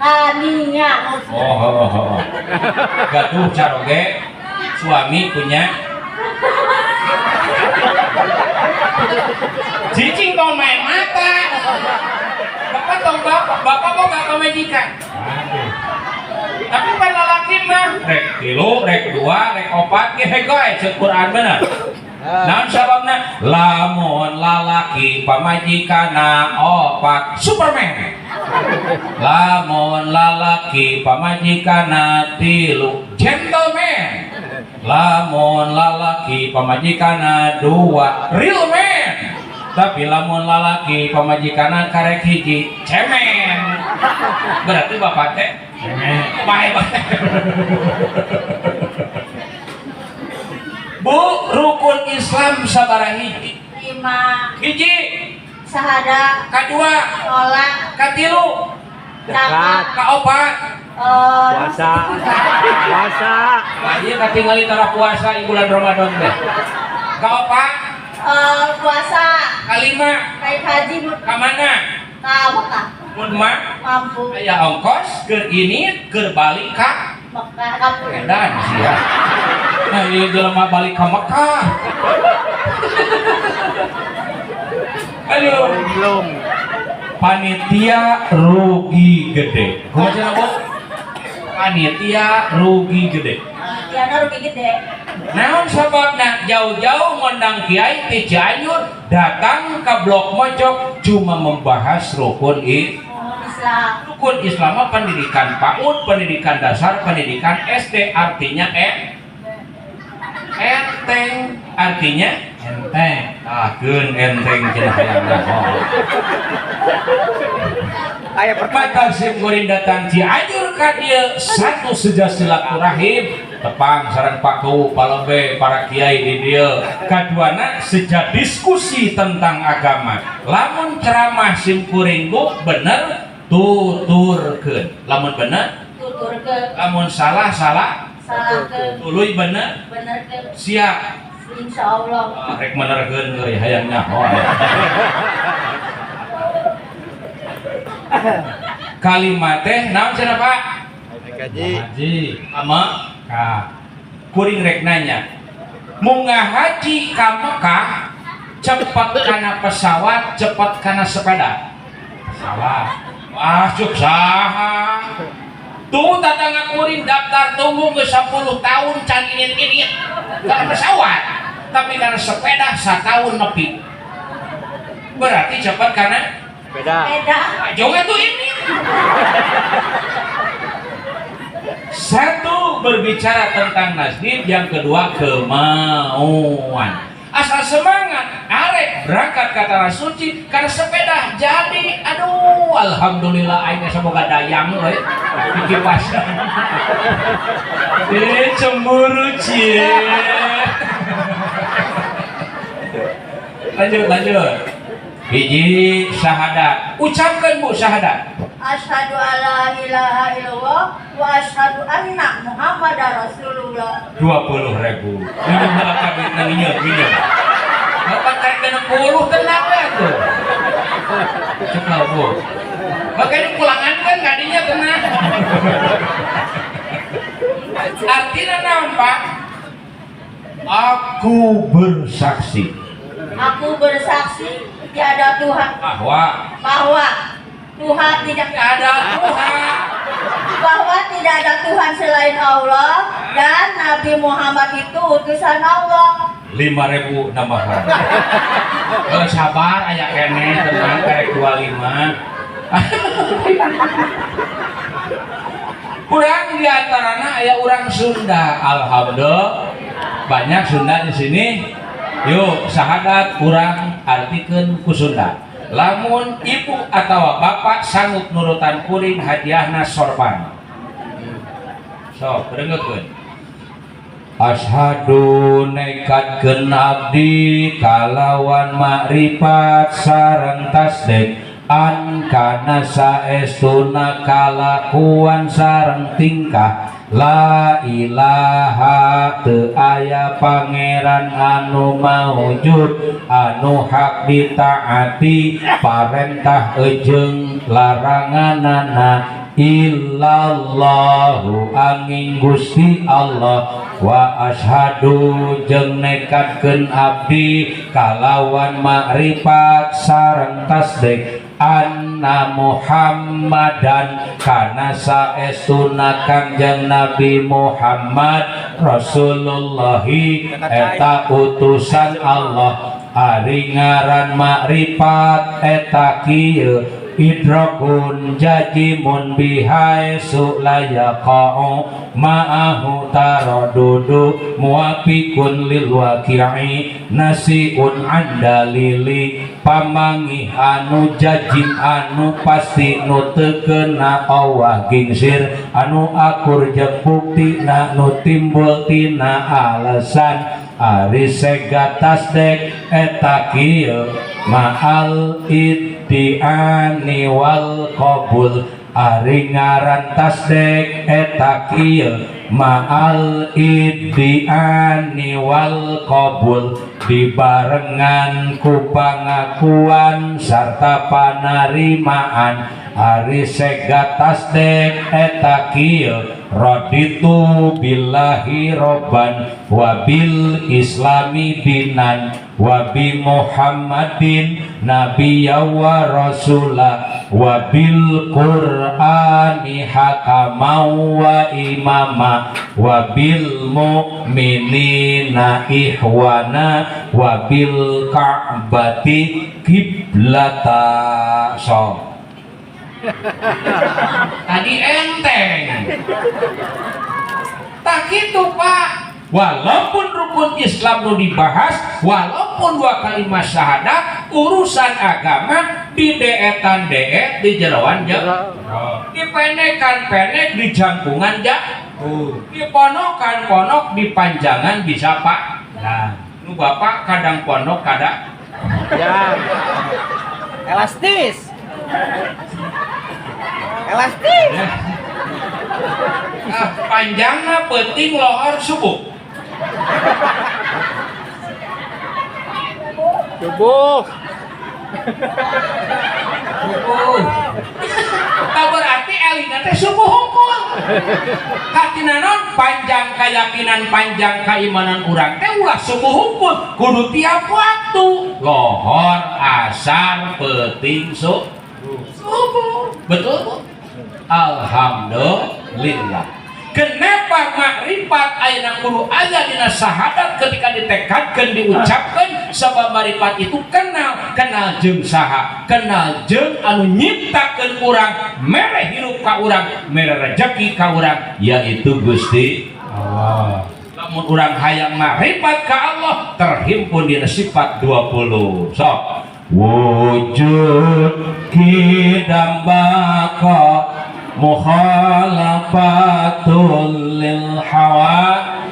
Kania. Oh, oh, oh, oh. Gaduh caroge, suami punya. Cicing tong main mata. Bapak tong bapak, bapak kok gak pamajikan. Tapi pada lalaki mah rek 3, rek 2, rek 4, ge hegoy ceuk Quran bener. Naon sababna? Lamun lalaki pamajikana 4, Superman. Lamun lalaki pamajikana 3, gentleman. Lamun lalaki pamajikana 2, real man. Tapi lamun lalaki pamajikana karek 1, cemen. Berarti bapak teh cemen. Bae bae. Bu, rukun Islam sabaraha hiji? 5. Hiji. Syahadat. Kadua. Sholat. Katilu. Zakat. Kaopat. Puasa. Puasa. Wah, ieu katingali tara puasa di bulan Ramadan teh. Kaopat. Puasa. Kalima. Kayak haji. Ka mana? Ka Mekah. Mun mah mampu. Aya ongkos keur ini keur balik ka Mekah kampung. Edan sia. Nah, ieu jelema balik ka Mekah. Aduh, Belum. Panitia rugi gede. Kumaha cenah, Bu? Panitia rugi gede. Panitia rugi gede. Naon sababna jauh-jauh ngondang kiai ti Cianjur datang ke Blok Mojok cuma membahas rukun Islam. Rukun Islam mah pendidikan PAUD, pendidikan dasar, pendidikan SD, artinya enteng, artinya enteng. Ah, keun enteng cenah hayang nyaho. Aya pertanyaan. Maka sim kuring datang Cianjur ka dieu, satu seja silaturahim, tepang sareng Pak Kuwu, Palembe, para kiai di dieu. Kaduana seja diskusi tentang agama. Lamun ceramah sim kuring, Bu, bener tuturkeun. Lamun bener Tuturkeun. Lamun salah, salah. Salahkeun. Tuluy bener. Benerkeun. Siap? Insya Allah. Ah, rek menerkeun euy, hayang nyaho. Kalimat teh naon cenah, Pak? Gaji. Haji. Ama Ka. Kuring rek nanya. Munggah haji ka Mekah cepet kana pesawat, cepet kana sepeda? Pesawat. Wah, cuk saha? Tuh tatangga kuring daftar tunggu ke 10 tahun can ini kana pesawat. Tapi kana sepeda setahun nepi. Berarti cepet kana Beda. Beda. Jauh itu ini. Satu berbicara tentang nasib, yang kedua kemauan. Asal semangat, arek berangkat ke tanah suci karena sepeda jadi, aduh, alhamdulillah aing semoga dayang euy. Dikipas. Eh, cemburu cie. Lanjut, lanjut. Hiji syahadat. Ucapkan, Bu, syahadat. Asyhadu alla ilaha illallah wa asyhadu anna Muhammadar Rasulullah. 20.000. Ini malah kabeh nang nginyeuk. Bapak karek 60 tenang we atuh. Cekal, Bu. Makanya pulangan kan ngadinya tenang. Artinya naon, Pak? Aku bersaksi. Aku bersaksi tiada Tuhan bahwa bahwa Tuhan tidak ada Tuhan, bahwa tidak ada Tuhan selain Allah dan Nabi Muhammad itu utusan Allah. 5.000 nambahan. Oh, sabar aya keneh, tenang, karek 25. Urang diantarana aya urang Sunda. Alhamdulillah banyak Sunda di sini. Yuk syahadat urang artikeun ku Sunda. Lamun ibu atau bapak sanggup nurutan kuring, hadiahna sorban. Sok dengekeun. Asyhadu nekatkeun abdi kalawan makrifat sareng tasdik an kana saestuna kalakuan sareng tingkah la ilaha teu aya pangeran anu maujud anu hak ditaati parentah jeung laranganana illallahu angin Gusti Allah. Wa asyhadu jeung nekatkeun abdi kalawan makrifat sareng tasdik anna Muhammadan kana saestuna Kangjeng Nabi Muhammad Rasulullahi eta utusan Allah. Ari ngaran makrifat eta kieu idrakun jajimun bihaisu la yaqa'u ma'ahu taradudu muwafiqun lil waqi'i nasiun andalili pamangih anu jajim anu pasti nu teu kena awah gingsir anu akur jeung buktina nu timbul tina alasan. Ari sega tasdek eta kieu ma'al iddiani wal qabul. Ari ngaran tasdek eta kieu ma'al iddiani wal qabul dibarengan ku pangakuan sarta panarimaan. Ari sega tasdek eta kieu raditu billahi robban wabil islami dinan wabi muhammadin nabiyya wa rasula wabil qur'ani hakama wa imama wabil mu'minina ihwana wabil ka'bati kiblata. So tadi enteng tak gitu, Pak. Walaupun rukun Islam nu dibahas, walaupun dua kalimat syahadat, urusan agama di deetan deet, di jeroan jero, dipendekan pendek, di jangkungan ja, diponokan ponok, dipanjangan bisa, Pak. Nah, nu bapak kadang pondok kadang Ya. Elastis. Elastis. Ah, panjangna penting lohor subuh. Subuh. Oh. Tak berarti elina teh subuh hungkul. Katina non panjang keyakinan, panjang keimanan urang teh ulah subuh hungkul, kudu tiap waktu. Lohor, asar, peuting, subuh. Betul, Bu? Alhamdulillah. Kenapa makrifat ayeuna kudu aya dina syahadat ketika ditekadkeun, diucapkeun? Sabab makrifat itu kenal, kenal jeung saha, kenal jeung anu nyiptakeun urang, mere hirup ka urang, mere rejeki ka urang, yaitu Gusti Allah. Lamun urang hayang makrifat ka Allah, terhimpun dina sifat 20. Sok, wujud kidam baqa mukhalafatul lil hawa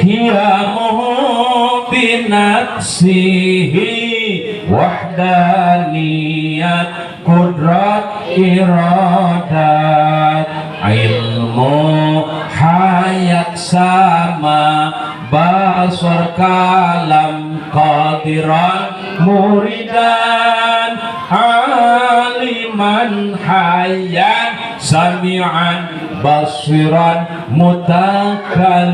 qiyamuhu binafsihi wahdaniyat kudrat iradat ilmu hayat sama basar kalam qadiran muridan aliman hayyan sami'an basiran mutakaliman.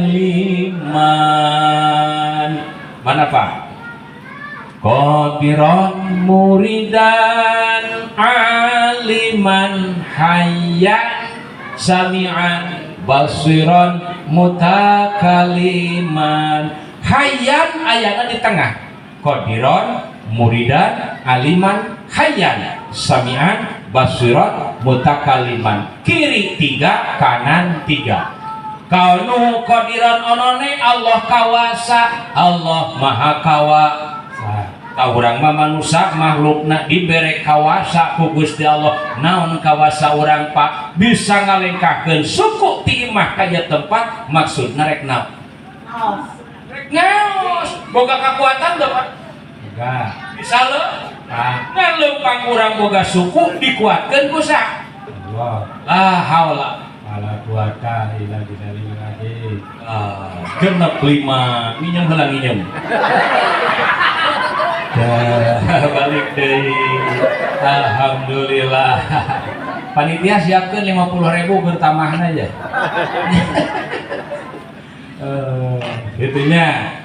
Mana, Pak? Qadiran muridan aliman hayyan sami'an basiran mutakaliman. Hayyan ayana di tengah. Qadiran muridan aliman hayyan sami'an basiran mutakaliman, kiri tiga, kanan tiga. Kaunu qadiran onone Allah kawasa, Allah maha kawa. Ka urang mah manusia, makhlukna dibere kawasa ku Gusti Allah. Naon kawasa urang, Pak? Bisa ngalengkahkeun suku ti imah ka ieu tempat. Maksudna rek naon? Rek ngaos. Boga kekuatan teu, Pak? Boga. Bisa lo Pak. Ngan leumpang urang boga suku dikuatkeun ku saha? Allah. La haula wala quwata illa billahil azim. Ah, 65 nginjem heula, nginjem. Dah, balik deui. Alhamdulillah. Panitia siapkan 50 ribu bertambahan aja. Eh, itunya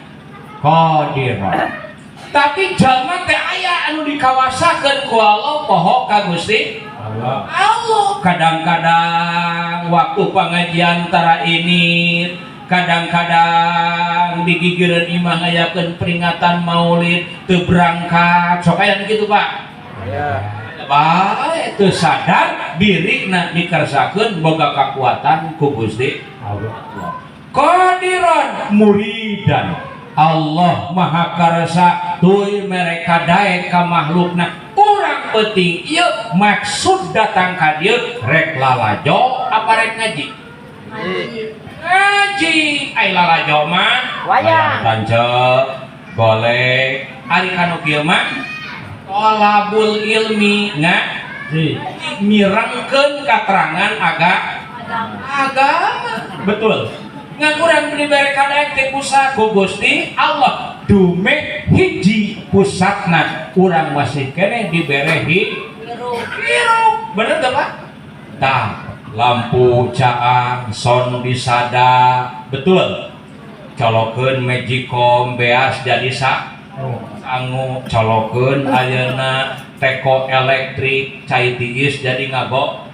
qadiran. Tapi jalma teh aya anu dikawasakeun ku Allah poho ka Gusti Allah. Allah. Kadang-kadang waktu pengajian tara ini, kadang-kadang di gigireun imah ngayakeun peringatan maulid teu berangkat. Sok aya nu kitu, Pak. Ya. Bae teu sadar diri na dikersakeun boga kekuatan ku Gusti Allah. Qadiran muridan, Allah Maha Karsa tuy mereka daek ka makhlukna. Urang penting ieu maksud datang ka dieu rek lalajo apa rek ngaji? Ngaji. Ai lalajo mah Wayang. Tancep golek. Ari kanu kieu mah tolabul ilmi, nga Ji. Mirengkeun katerangan agama, betul. Ngan urang dibere kadaek teh kusa ku Gusti Allah dumeh hiji pusatna, urang masih keneh dibere hirup, bener teu, Pak? Tah, lampu caang, sound disada, betul. Colokeun magicom beas jadi sa sangu. Colokeun ayeuna teko elektrik, cai tiis jadi ngago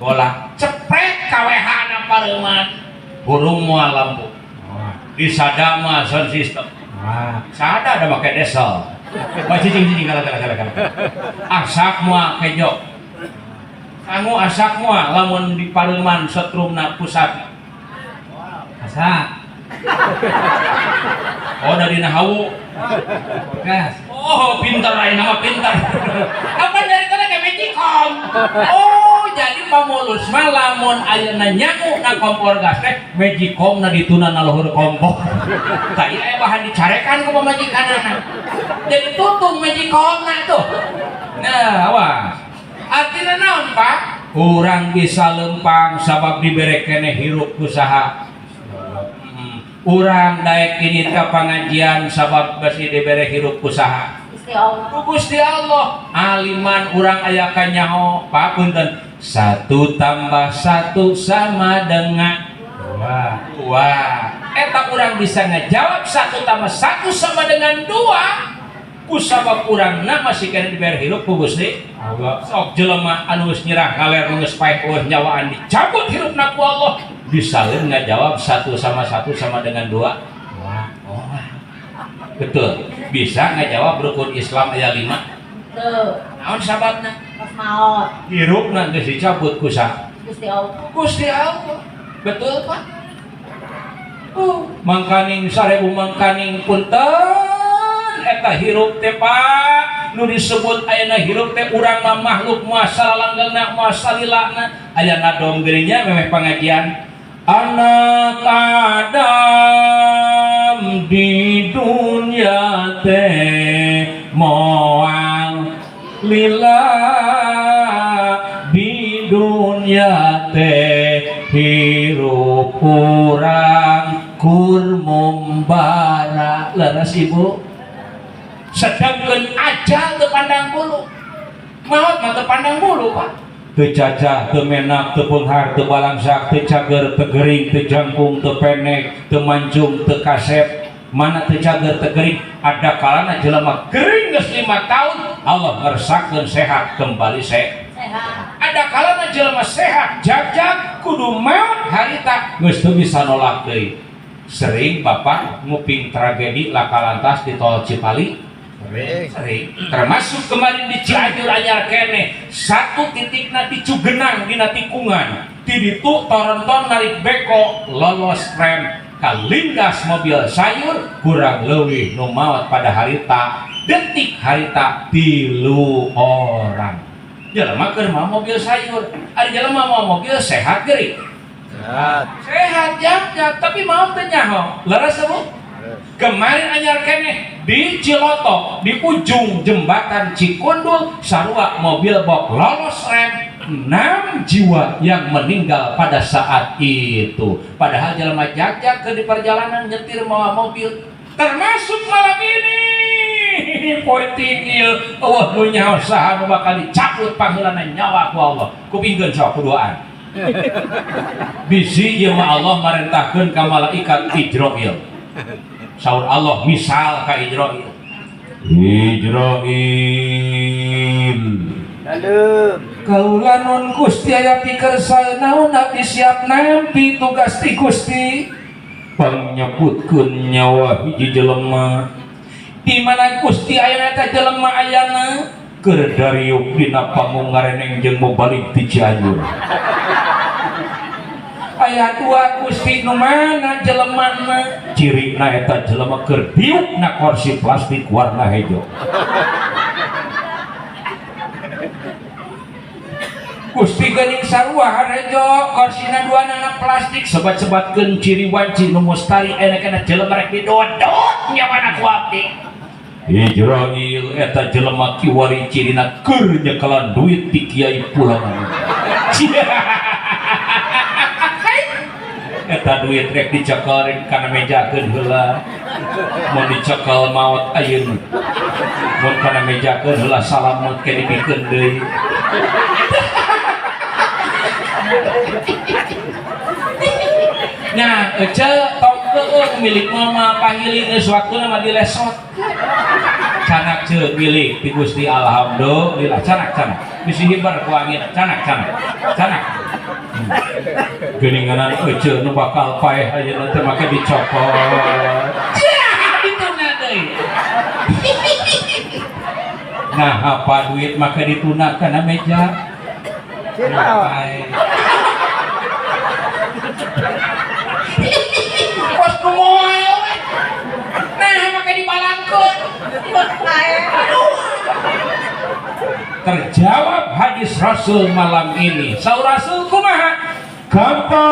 gola. Cepret KWH na pareuman, hurung moal lampu disada mah sound system. Wah. Sada ada make diesel. Wah, cicing cicing kala kala kala kala. Asak moal kejo, sangu asak moal lamun di pareuman setrumna pusat. Asak. Sa. Oh, dari hawu. Gas. Oh, pintar ayeuna mah pintar. Apa dari tadi ke Magicom? Oh, jadi pamulus mah lamun ayeuna nyangu na kompor gas teh Magicom na dituna na luhur kompor. Tah ieu aya bahan dicarekan ku pamajikanana. Jadi tutung Magicom na tuh. Nah, awas. Artinya naon, Pak? Urang bisa lempang sabab dibere keneh hirup ku saha? Urang daek ini ka pangajian sabab basi dibere hirup ku saha? Gusti Allah. Ku Gusti Allah. Aliman urang aya kanyaho, Pak, punten. 1 tambah 1 sama dengan 2. 2. Eta urang bisa ngejawab 1 tambah 1 sama dengan 2. Ku sabab urangna masih kena dibere hirup ku Gusti Allah. Sok jelema anu geus nyerah ngaler nu geus paeh eueuh nyawaan dicabut hirupna ku Allah. Bisa ngajawab 1 sama 1 sama dengan 2? Wah. Oh. Betul. Bisa ngajawab rukun Islam aya 5? Tuh. Naon sababna? Pas maot. Hirupna geus dicabut ku saha? Gusti Allah. Gusti Allah. Betul, Pak? Mangkaning sarebu mangkaning punten eta hirup teh, Pak, nu disebut ayeuna hirup teh urang mah makhluk moal salanggengna moal salilana. Aya nadom geuning memeh pangajian anak Adam di dunia teh moal lila, di dunia teh hirup urang kur mumbara. Leres ibu? Sedangkan ajal teu pandang bulu, maut mah teu pandang bulu, Pak. Teu cacah, teu menak, teu peunghar, teu balangsak, teu cager, teu gering, teu jangkung, teu pendek, teu mancung, teu kasep. Mana teu cager, teu gering? Ada kalana jelema gering geus 5 tahun, Allah ngersakeun sehat kembali Sehat. Ada kalana jelema sehat jag-jag kudu maot harita geus teu bisa nolak deui. Sering Bapak nguping tragedi laka lantas di tol Cipali? Sering. Sering. Termasuk kemarin di Cianjur anyar kene, satu titikna di Cugenang dina tikungan. Ti ditu toronton narik beko lolos rem kalindas mobil sayur, kurang leuwih nu maot pada harita detik harita 3 orang. Jelema keur mawa mobil sayur, ari jelema mawa mobil sehat geuring? Sehat. Sehat jag-jag, tapi maot teh nyaho. Leres Bu? Kemarin anyar keneh di Ciloto, di ujung jembatan Cikundul, sarua mobil box lolos rem, 6 jiwa yang meninggal pada saat itu. Padahal jelema jag-jag ke di perjalanan nyetir mawa mobil. Termasuk malam ini poetik ieu, eueuh nu nyaho saha nu bakal dicabut pangheulana nyawa ku Allah. Kupingkeun sok kuduaan. Bisi ieu mah Allah marentahkeun ka malaikat Ijroil. Saur Allah misal ka Ijroil. Ijroil. Dalem. Kaula nun Gusti aya pikersa naon abdi siap nampi tugas ti Gusti. Pangnyebutkeun nyawa hiji jelema. Di mana Gusti ayana eta jelema ayana? Keur dariuk dina panggung ngareneng jeung mubalik ti Cianjur. Aya dua Gusti nu mana jelemana? Cirina eta jelema keur diuk na kursi plastik warna hejo. Gusti geuning sarua harejo korsina dua nana plastik sebat-sebatkeun ciri wanci nu mustari aya kana jelema rek didodot nyawana ku abdi. Ijroil eta jelema kiwari cirina keur nyekelan duit ti kiai pulangan. Eta duit rek dicekel rek kana mejakeun heula. Mun dicekel maot ayeuna. Mun kana mejakeun heula salamut ke dibikeun deui. Nah, ece tong keueung milik mama pahili geus waktuna mah dilesot. Canak ce milik ti Gusti alhamdulillah canak canak. Bisi hibar ku angin canak canak. Canak. Geuninganan ece nu bakal paeh ayeuna teh make dicopot. Cah, dituna deui. Nah, apa duit make dituna kana meja? Siapa? Paeh. Aduh, paeh. Terjawab hadis Rasul malam ini. Saur Rasul kumaha? Kafa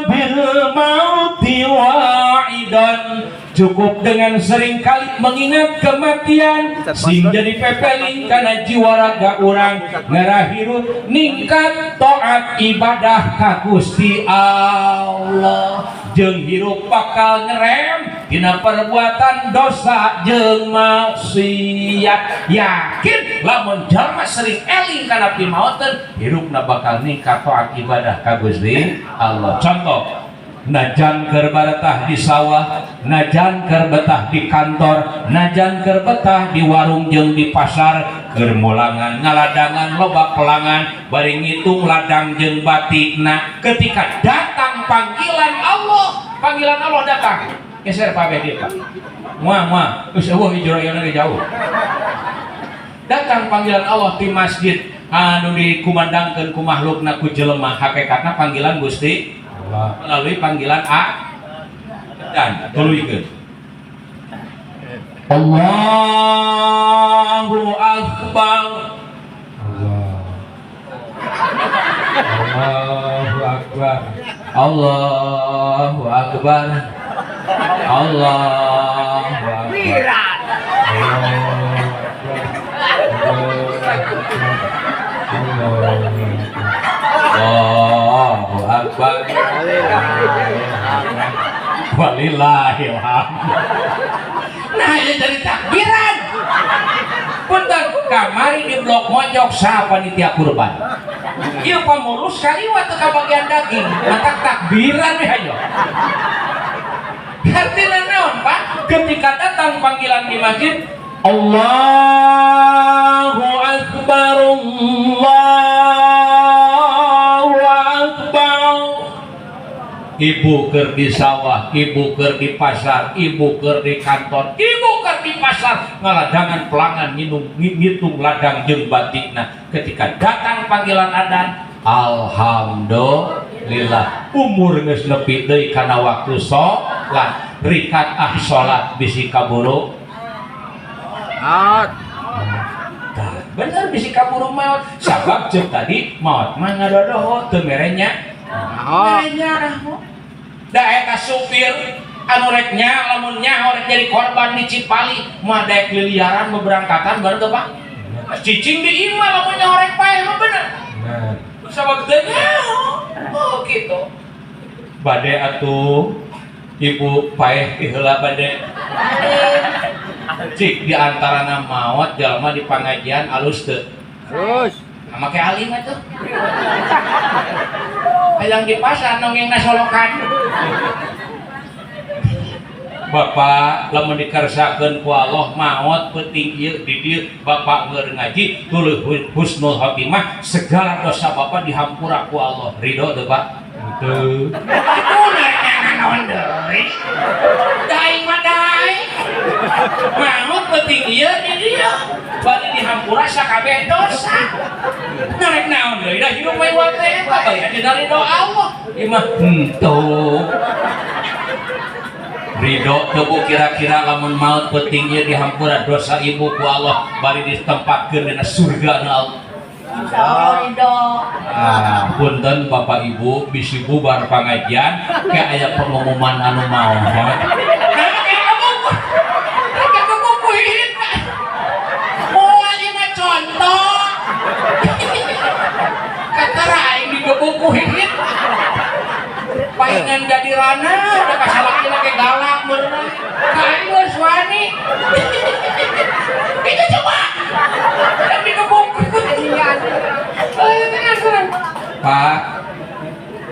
bil mauti wa'idan. Cukup dengan seringkali mengingat kematian sing jadi pepeling kana jiwa raga urang ngarah hirup ningkat taat ibadah ka Gusti Allah jeung hirup bakal ngerem dina perbuatan dosa jeung maksiat. Yakin lamun jalma sering eling kana pimauteun, hirupna bakal ningkat taat ibadah ka Gusti Allah. Contoh, najan keur baretah di sawah, najan keur betah di kantor, najan keur betah di warung jeung di pasar, keur mulangan ngaladangan loba pelangan bari ngitung ladang jeung batikna, ketika datang panggilan Allah, panggilan Allah datang, geser Pak Bedi, Pak, muah muah geus eueuh hijrah ge jauh. Datang panggilan Allah di masjid anu dikumandangkeun ku makhlukna, ku jelema, hakikatna panggilan Gusti Allah melalui panggilan A dan tuluykeun Allahu Akbar. Allah, Allahu Akbar. Allahu Akbar, Allahu Akbar. Allahu Akbar, Allahu Allahu Akbar, walillahilhamd. Nah, ini dari takbiran. Punten, kamari di Blok Mojok saha panitia kurban? Ieu pamurus kaliwat teu kabagian daging, matak takbiran we hayo. Artinya naon, Pak? Ketika datang panggilan di masjid, Allahu Akbar, Allahu Akbar. Ibu keur di sawah, ibu keur di pasar, ibu keur di kantor, ibu keur di pasar ngaladangan pelangan nginum ngitung ladang jeung batikna. Ketika datang panggilan adan, alhamdulillah umur geus nepi deui kana waktu salat. Rikat ah salat bisi kaburu. Maut. Tah, bener bisi kaburu maut. Sabab ceuk tadi maut mah ngadodoho teu merenya. Maut. Merenya. Da eta supir anu rek nya lamun nyaho rek jadi korban di Cipali mah daek liliaran beberangkatan baru teu, Pak? Cicing di imah lamun nyaho rek paeh mah, bener. Bener. Sabab teu nyaho. Oh gitu. Bade atuh ibu paeh ti heula bade. Cik di antarana maot jalma di pangajian alus teu? Terus. Nah, make alim atuh. Hayang di pasar nongeng solokan. Bapak lamun dikersakeun ku Allah maot peuting ieu di dieu, bapak keur ngaji tuluy husnul khotimah, segala dosa bapak dihampura ku Allah. Ridho teu, Pak? Teu. Itu nanya naon deui? Da aing mah daek. Maot peuting ieu di dieu bari dihampura sakabeh dosa. Narek naon deui? Da hidup mah iwal teh eta bari aja dari doa Allah. Ieu mah henteu. Ridho teu, Bu, kira-kira lamun maut peuting ieu dihampura dosa ibu ku Allah bari ditempatkeun dina surga na Allah? Insya Allah ridho. Ah, punten Bapak Ibu, bisi bubar pangajian kayak aya pengumuman anu maot. Nah, kayak kebuku. Kayak kebuku ini, Pak. Moal ieu mah contoh. Kata aing digebuku hihit. Paingan jadi rana, udah kasalakina ke galak berenang. Kain geus wani. Itu coba. Yang digebuk. Pak,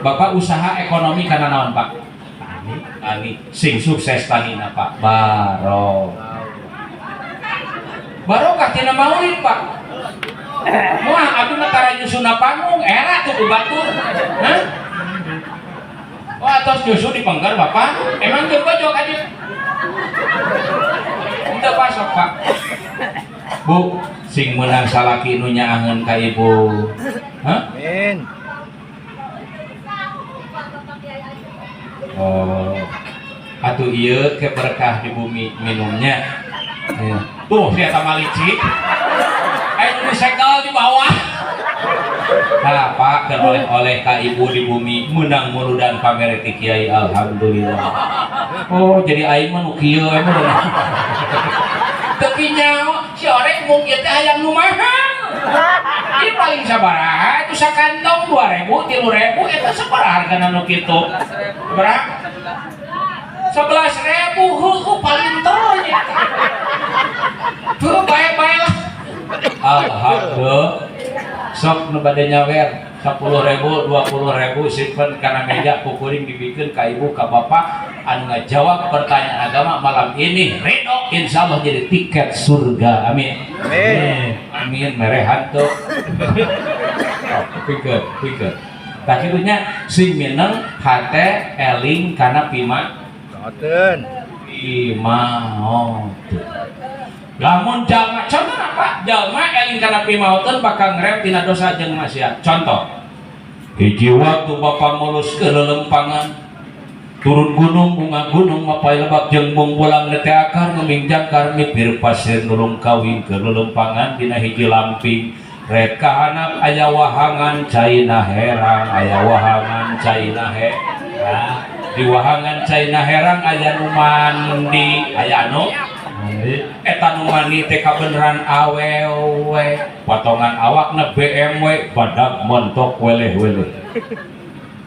Bapak usaha ekonomi karena naon, Pak? Tani. Tani. Sing sukses tanina, Pak. Barokah. Barokah tina maulid, Pak. Wah, abdi mah tara nyusuna panggung, era tuh ku batur. Hah? Wah, tos nyusu di pengker, Bapak. Emang teu bojok aja. Teu pasok, Pak. Bu, sing meunang salaki nu nyaaheun ka ibu. Hah? Amin. Oh. Atuh ieu ke berkah di bumi minumnya. Iya. Tuh, si eta mah licik. Ayo disegel di bawah. Nah, Pak, keur oleh-oleh ka ibu di bumi menang muludan pamere ti kiai, alhamdulillah. Oh, jadi aing mah nu kieu emang. Teu nyaho si orek mung ieu teh hayang nu mahal. Ini paling sabaraha itu sakantong 2000, 3000, eta sabaraha hargana nu kitu? Berapa? 11.000, heueuh paling ternya. Tuh bae-bae lah. Alhamdulillah. Sok nu bade nyawer 10.000, 20.000 simpen kana meja ku kuring dibikeun ka ibu ka bapak anu ngajawab pertanyaan agama malam ini, ridho, insyaallah jadi tiket surga. Amin. Amin. Amin merehan tuh. Pikeun, pikeun. Tah kitunya sing mineng hate eling kana pima Ngoten. Pimaoteun. Lamun jalma, contoh apa? Jalma eling kana pimaoteun bakal ngerem tina dosa jeung maksiat. Contoh. Hiji waktu bapak mulus ke lelempangan, turun gunung, bunga gunung, mapay lebak jeung bungbulang nete akar ngeming jangkar mipir pasir nulung kawin ke lelempangan dina hiji lamping rek kahanap aya wahangan caina herang, aya wahangan caina herang, di wahangan caina herang aya nu mandi, aya anu Mandi. Eta nu mandi teh kabeneran awewe, potongan awakna BMW, badag montok weleh-weleh.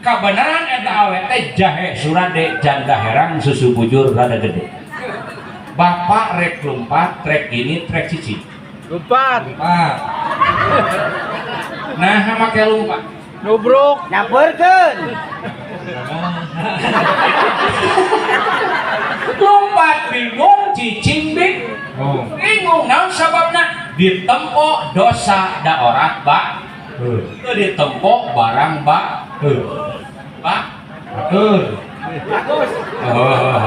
Kabeneran eta awe teh jahe surade, janda herang, susu bujur rada gede. Bapak rek lompat, trek ini trek cici? Lompat. Pak, nah, make lompat. Nubruk. Nyamperkeun. Lompat bingung, cicing bing Oh. bingung. Naon sababna? Ditempo dosa da orang ba Heuh. Ditempo barang ba Heuh. ba. Atur. Oh.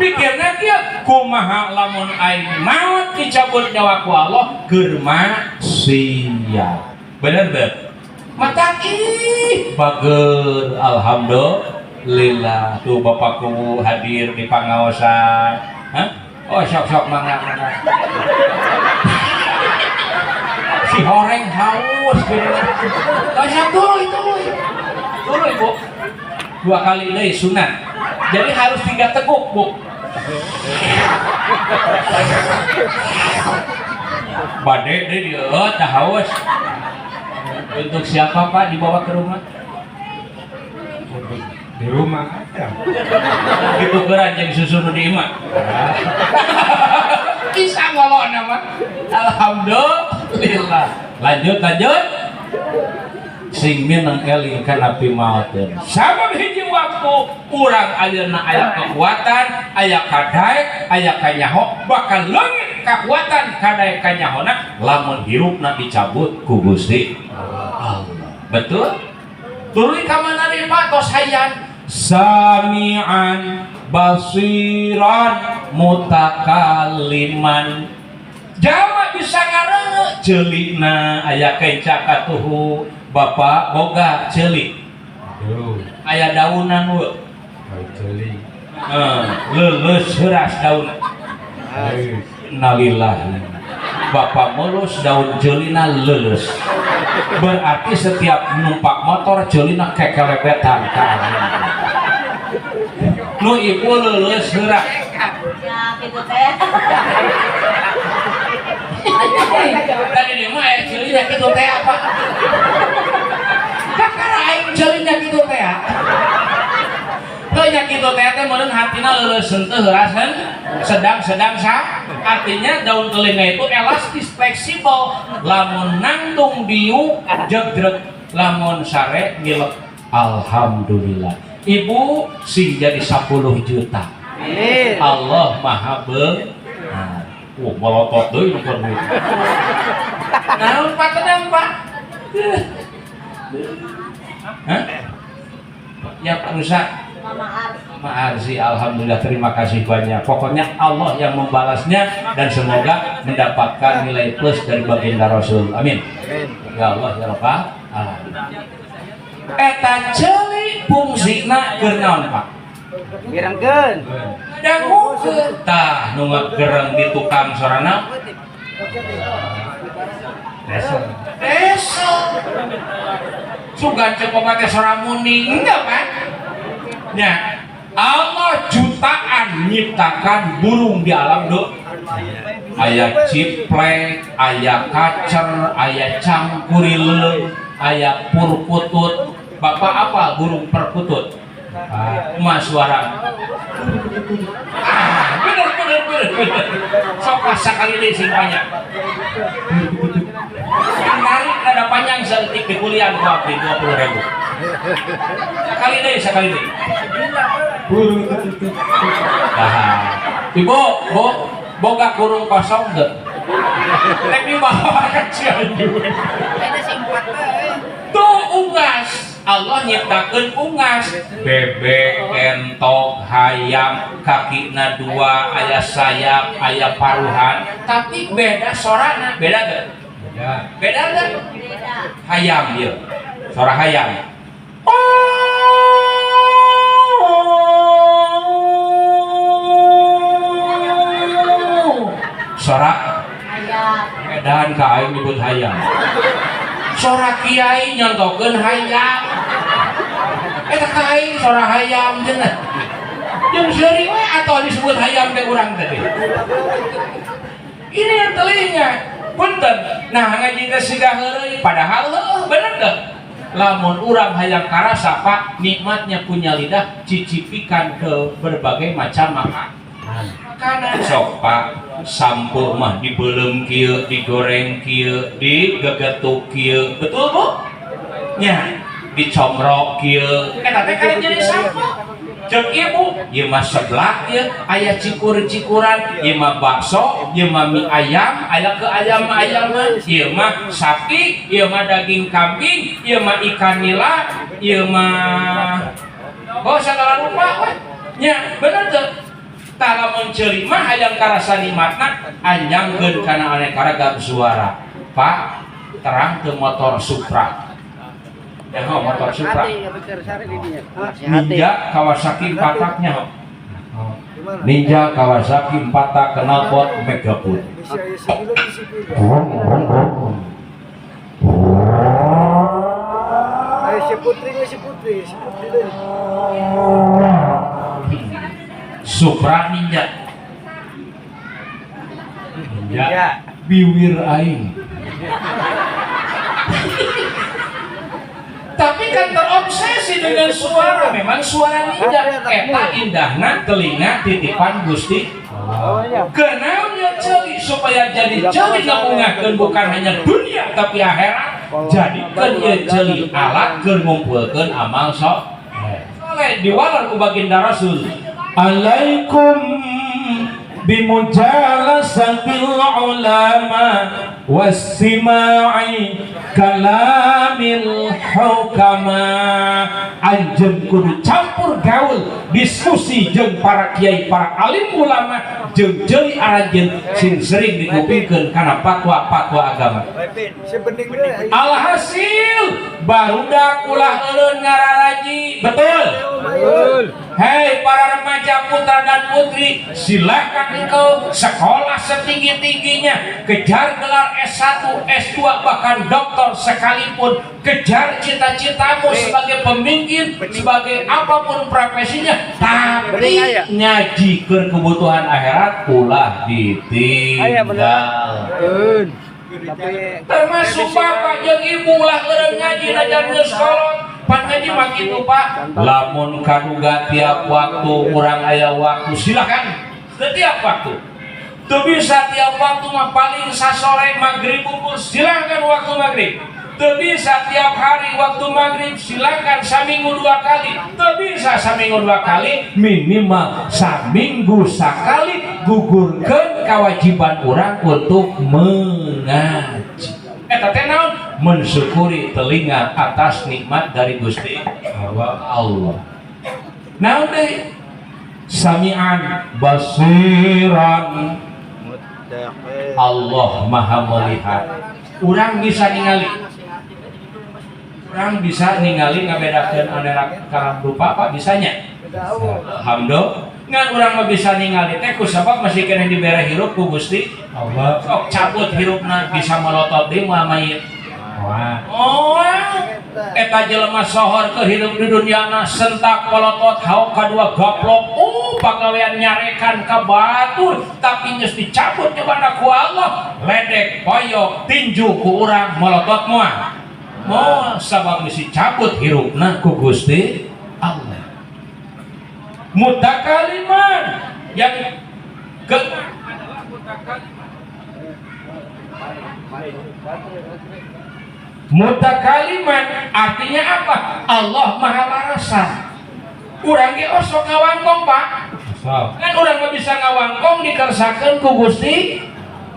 Pikirna kieu, kumaha lamun aing maot dicabut nyawa ku Allah keur maksiat? Bener teu? Mata ih bager, alhamdulillah tuh bapakku hadir di pangaosan. Hah? Oh, sok sok, mangga mangga. Si horeng haus gitu. Oh, sok dulu itu dulu, ibu dua kali deui sunat, jadi harus tiga teguk, bu. Bade deh dia dah haus. Untuk siapa, Pak, dibawa ke rumah? Untuk di rumah aja. Ditukeran jeung susu nu di imah. Bisa ngolok nama. Alhamdulillah. Lanjut, lanjut. Sing mineng eling kana pimaoteun. Sabab hiji waktu urang ayeuna aya kekuatan, aya kadaek, aya kanyaho, bakal leungit kekuatan, kadaek, kanyahona lamun hirupna dicabut ku Gusti Allah. Betul? Tuluy ka mana deui, Pak? Tos hayan sami'an basiran mutakalliman. Jalma bisa ngareuneu, ceulina aya kenca katuhu. Bapak boga ceuli? Aduh. Aya daunan we? Bau jeli. Eh, leuleus heuras daunna. Halus. Innalillahi. Bapak mulus, daun jeulina leuleus, berarti setiap numpak motor jeulina kekelebetan ka angin. Nu ibu leuleus heuras. Ya, gitu teh. Tadi dia mah aya ceulina kitu teh apa? Kakara aing ceulina kitu teh ya. Teu nya kitu teh teh meureun hatina leuleus henteu, heuras sedang-sedang sa. Artinya daun telinga itu elastis, fleksibel, lamun nangtung diuk jegreg, lamun sare ngilek. Alhamdulillah. Ibu sing jadi 10 juta. Amin. Allah Maha Benar. Wah, melotot deui nu duit. Naon, Pak, tenang, Pak. Hah? Ya, Pak Rusa. Mama Arsi. Mama Arsi, alhamdulillah, terima kasih banyak. Pokoknya Allah yang membalasnya dan semoga mendapatkan nilai plus dari baginda Rasul. Amin. Amin. Ya Allah ya Rabbal alamin. Eta ceuli fungsina keur naon, Pak? Mirengkeun. Dangukeun. Tah nu ngagereng di tukang sorana Desel. Desel. Sugan cek pamate sora muni enggak Pak? Nya Allah jutaan nyiptakan burung di alam do. Aya ciplek, aya kacer, aya cangkurileung, aya purkutut. Bapak apa burung perkutut? Mas suara. Ah, bener bener bener bener. Sok sakali deui sing banyak. Tarik rada panjang saeutik di kuliah ku abdi 20.000. Sekali deui, sekali deui. Nah, Ibu, Bu, boga kurung kosong teu? Rek dibawa ka Cianjur. Tuh unggas, Allah nyiptakeun unggas, bebek, entok, hayam, kakina dua, aya sayap, aya paruhan, tapi beda sorana, beda teu? Beda. Beda teu? Beda. Hayam ieu. Sora hayam. Sora Ayam. edan ka aing nyebut hayam. Sora kiai nyontokeun hayam. Eta ka aing sora hayam cenah. Jeung seuri we atuh disebut hayam teh urang teh. Ini yang telinga. Punten. Nah ngaji teh siga heureuy padahal heueuh bener teu? Lamun urang hayang karasa Pak, nikmatnya punya lidah, cicipikan ke berbagai macam makanan. Makanan sok Pak, sampo mah dibeuleum kieu, digoreng kieu, digegetuk kieu. Betul Bu? Nya, dicomrok kieu. Eta teh kan jadi sampo. Ceuk ibu, ieu mah seblak ieu, aya cikur-cikuran, ieu mah bakso, ieu mah mie ayam, aya ke ayam-ayaman, ieu mah sapi, ieu mah daging kambing, ieu mah ikan nila, ieu mah oh segala rupa we. Nya, bener teu? Tah lamun ceuli mah hayang karasa nikmatna anjangkeun kana aneka ragam suara. Pak, terang teu motor Supra. Ya, motor Supra. Ninja Kawasaki 4 taknya. Ninja Kawasaki 4 tak knalpot Megaput. Si Putri deh. Supra Ninja. Ninja. Biwir aing. Tapi kan terobsesi dengan suara, memang suara ninja. Eta indahna telinga titipan Gusti. Oh iya. Kenaon ya ceuli supaya jadi ceuli ngabungahkeun bukan hanya dunia tapi akhirat. Jadikeun ieu ceuli alat keur ngumpulkeun amal soleh. Diwalar ku baginda Rasul. Alaikum bimujalasatil ulama wasima'i kalamil hukama. Anjeun kudu campur gaul diskusi jeung para kiai, para alim ulama, jeung ceuli aranjeun sing sering dikupingkeun kana fatwa-fatwa agama. Si bening deh. Alhasil barudak ulah eureun ngararaji, betul? Betul. Hei para remaja putra dan putri, silakan engkau sekolah setinggi-tingginya, kejar gelar S1, S2, bahkan doktor sekalipun, kejar cita-citamu sebagai pemimpin, sebagai apapun profesinya, tapi ngaji ke kebutuhan akhirat ulah ditinggal. Tapi Termasuk bapak jeung ibu ulah eureun ngaji najan geus kolot. Pan ngaji mah kitu Pak. Lamun kaduga tiap waktu urang aya waktu silakan setiap waktu. Teu bisa tiap waktu mah paling sasore maghrib pun silakan waktu maghrib. Teu bisa tiap hari waktu maghrib silakan saminggu 2 kali. Teu bisa saminggu 2 kali, minimal saminggu sakali gugurkeun kewajiban urang untuk mengaji. Eta teh naon? Mensyukuri telinga atas nikmat dari Gusti Allah. Naon deui? Sami'an basiran. Allah Maha melihat. Urang bisa ningali. Urang bisa ningali ngabedakeun aneka rupa Pak bisanya. Alhamdulillah. Ngan urang mah bisa ningali teh ku sabab masih keneh dibere hirup ku Gusti Allah. Sok cabut hirupna bisa melotot deui moal mayit. Wah. Oh, eta jelema sohor ke hirup di dunyana sentak polotot haok kadua gaplok, oh pagawean nyarekan ka batur, tapi geus dicabut nyawana ku Allah, ledek poyok tinju ku urang molotot moal. Moal sabab geus dicabut hirupna ku Gusti Allah. Mutakaliman yang ke adalah mutakaliman. Mutakaliman artinya apa? Allah Maha Larasa. Urang ge osok ngawangkong, Pak. Sok. Kan urang mah bisa ngawangkong dikersakeun ku Gusti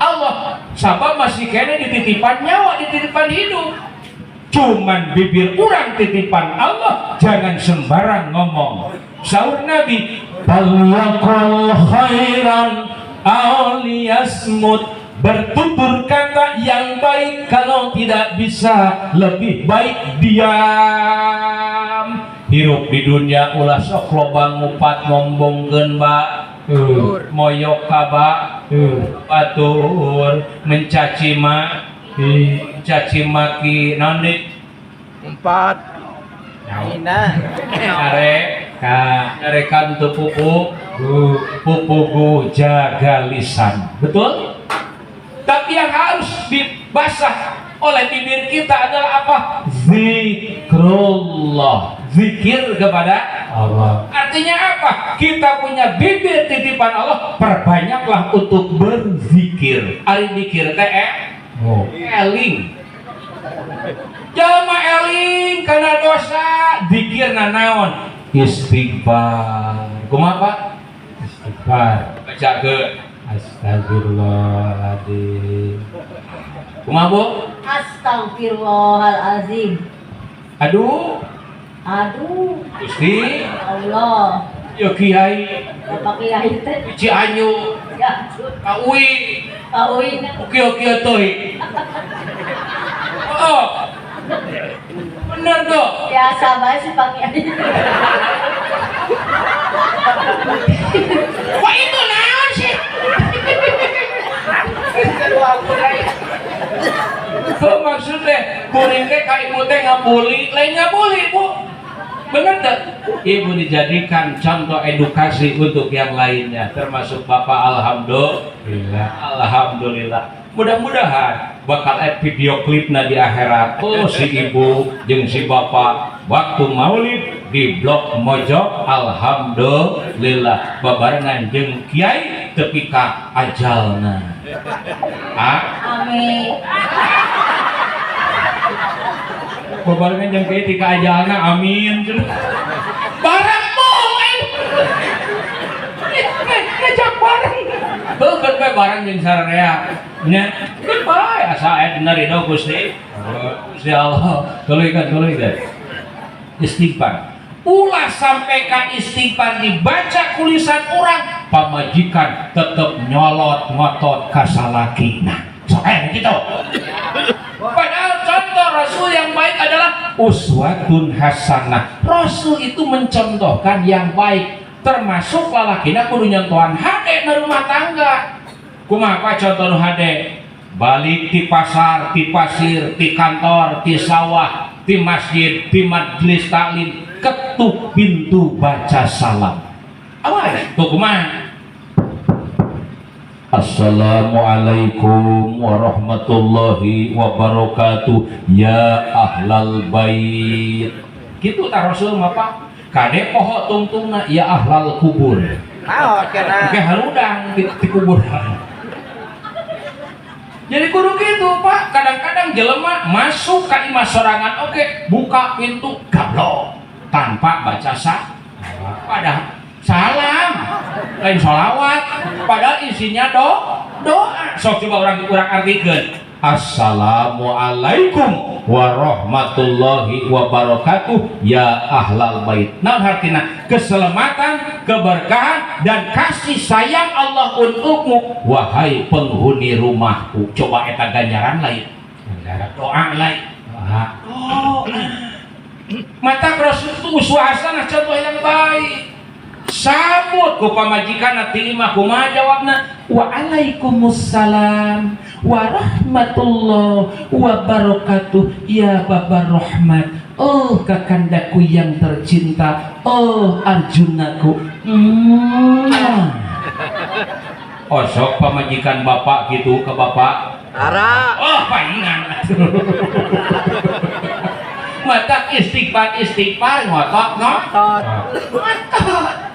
Allah. Sabab masih keneh dititipan nyawa, dititipan hidup. Cuman bibir urang titipan Allah, jangan sembarang ngomong. Saur Nabi, "Falyaqul khairan aw liyasmut." Bertutur kata yang baik, kalau tidak bisa lebih baik diam. Hirup di dunia ulah sok loba ngupat ngombongkeun ba, moyok ka ba, batur, mencaci maki, mencaci maki, naon deui? Empat. Ina. Are Ka. nyarekan teu pupu Gu. pupugu, jaga lisan. Betul? Tapi yang harus dibasah oleh bibir kita adalah apa? Zikrullah. Zikir kepada Allah. Artinya apa? Kita punya bibir titipan Allah, perbanyaklah untuk berzikir. Ari zikir teh Oh. eling. Jalma eling karena dosa, zikir naon? Istighfar. Kumaha, Pak? Istighfar. Baca ke Astagfirullahaladzim. Kumaha, Bu? Astagfirullahalazim. Aduh, Aduh, Gusti, Allah. yo kiai, Bapak Kiai teh Cianyu, ya ka UI, Pak Uin. Oke teuing. Oh. Bener dong. Biasa bae si Pak Kiai. Wah, itu naon sih? Tuh maksudnya, kuring teh ka ibu teh ngabuli, lain ngabuli, Bu. Bener tak? Ibu dijadikan contoh edukasi untuk yang lainnya, termasuk Bapak, alhamdulillah. Alhamdulillah. Mudah-mudahan bakal ada video klipna di akhirat. Oh, si ibu jeung si bapak waktu maulid di Blok Mojok, alhamdulillah babarengan jeung kiai tepi ka ajalna. Ah, Amin. Babarengan jeung kiai ti ka ajalna, amin. Bareng mong ngajak bareng. Heukeun we bareng jeung sararea. Nya, keun bae asa aya dina ridho Gusti. Gusti Allah. Tuluy kan. Istighfar. Ulah sampai ka istighfar dibaca kulisan urang, pamajikan tetep nyolot ngotot ka salakina. Sok aya gitu. Padahal contoh Rasul yang baik adalah uswatun hasanah. Rasul itu mencontohkan yang baik, termasuk lalakina kudu nyontohan hade na rumah tangga. Kumaha, Pak, contoh nu hade? Balik di pasar, di pasir, di kantor, di sawah, di masjid, di majelis taklim, ketuk pintu baca salam. Awas, tuh kumaha? Assalamualaikum warahmatullahi wabarakatuh ya ahlal bait. Gitu tah Rasul mah, Pak. Kade poho tungtungna ya ahlal kubur. Naon kena. Oke harudang di kuburan. Jadi kudu gitu, Pak. Kadang-kadang jelema masuk ka imah sorangan, oke, buka pintu gablok tanpa baca sah. Padahal salam, lain sholawat. Padahal isinya doa. Sok coba orang kurang artikeun. Assalamualaikum warahmatullahi wabarakatuh ya ahlal bait. Nah, artinya keselamatan, keberkahan dan kasih sayang Allah untukmu wahai penghuni rumahku. Coba eta ganjaran lain. Doa lain. Doa. Oh, mata Rasul itu uswah hasanah, contoh yang baik. Disambut ku pamajikan ti imah, kumaha jawabna? Waalaikumsalam warahmatullahi wabarakatuh ya Bapak Rahmat. Oh kakandaku yang tercinta, oh Arjunaku. Osok pamajikan bapak gitu ke bapak. Ara. Oh paingan. Mata istighfar istighfar ngotot ngotot. Ngotot.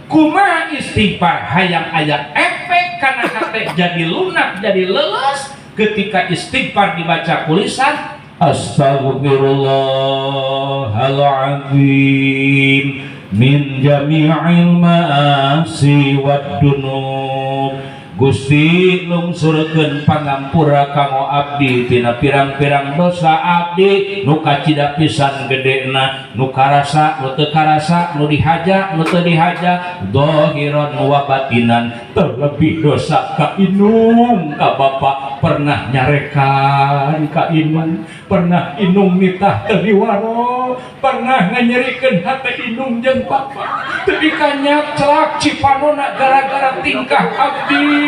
Kumaha istighfar hayang aya efek kana hate jadi lunak jadi leles ketika istighfar dibaca kulisan astagfirullahalazim min jami'il ma'asi wad dunub. Gusti lungsurkeun pangampura kanggo abdi tina pirang-pirang dosa abdi nu kacida pisan gedena, nu karasa nu teu karasa, nu dihaja nu teu dihaja, zahiran wa batinan. Terlebih dosa ka inung ka bapa pernah nyarekan ka inung, pernah inung nitah teu diwaro, pernah nganyerikeun hate inung jeung bapa teu dikanyak celak cipanona gara-gara tingkah abdi.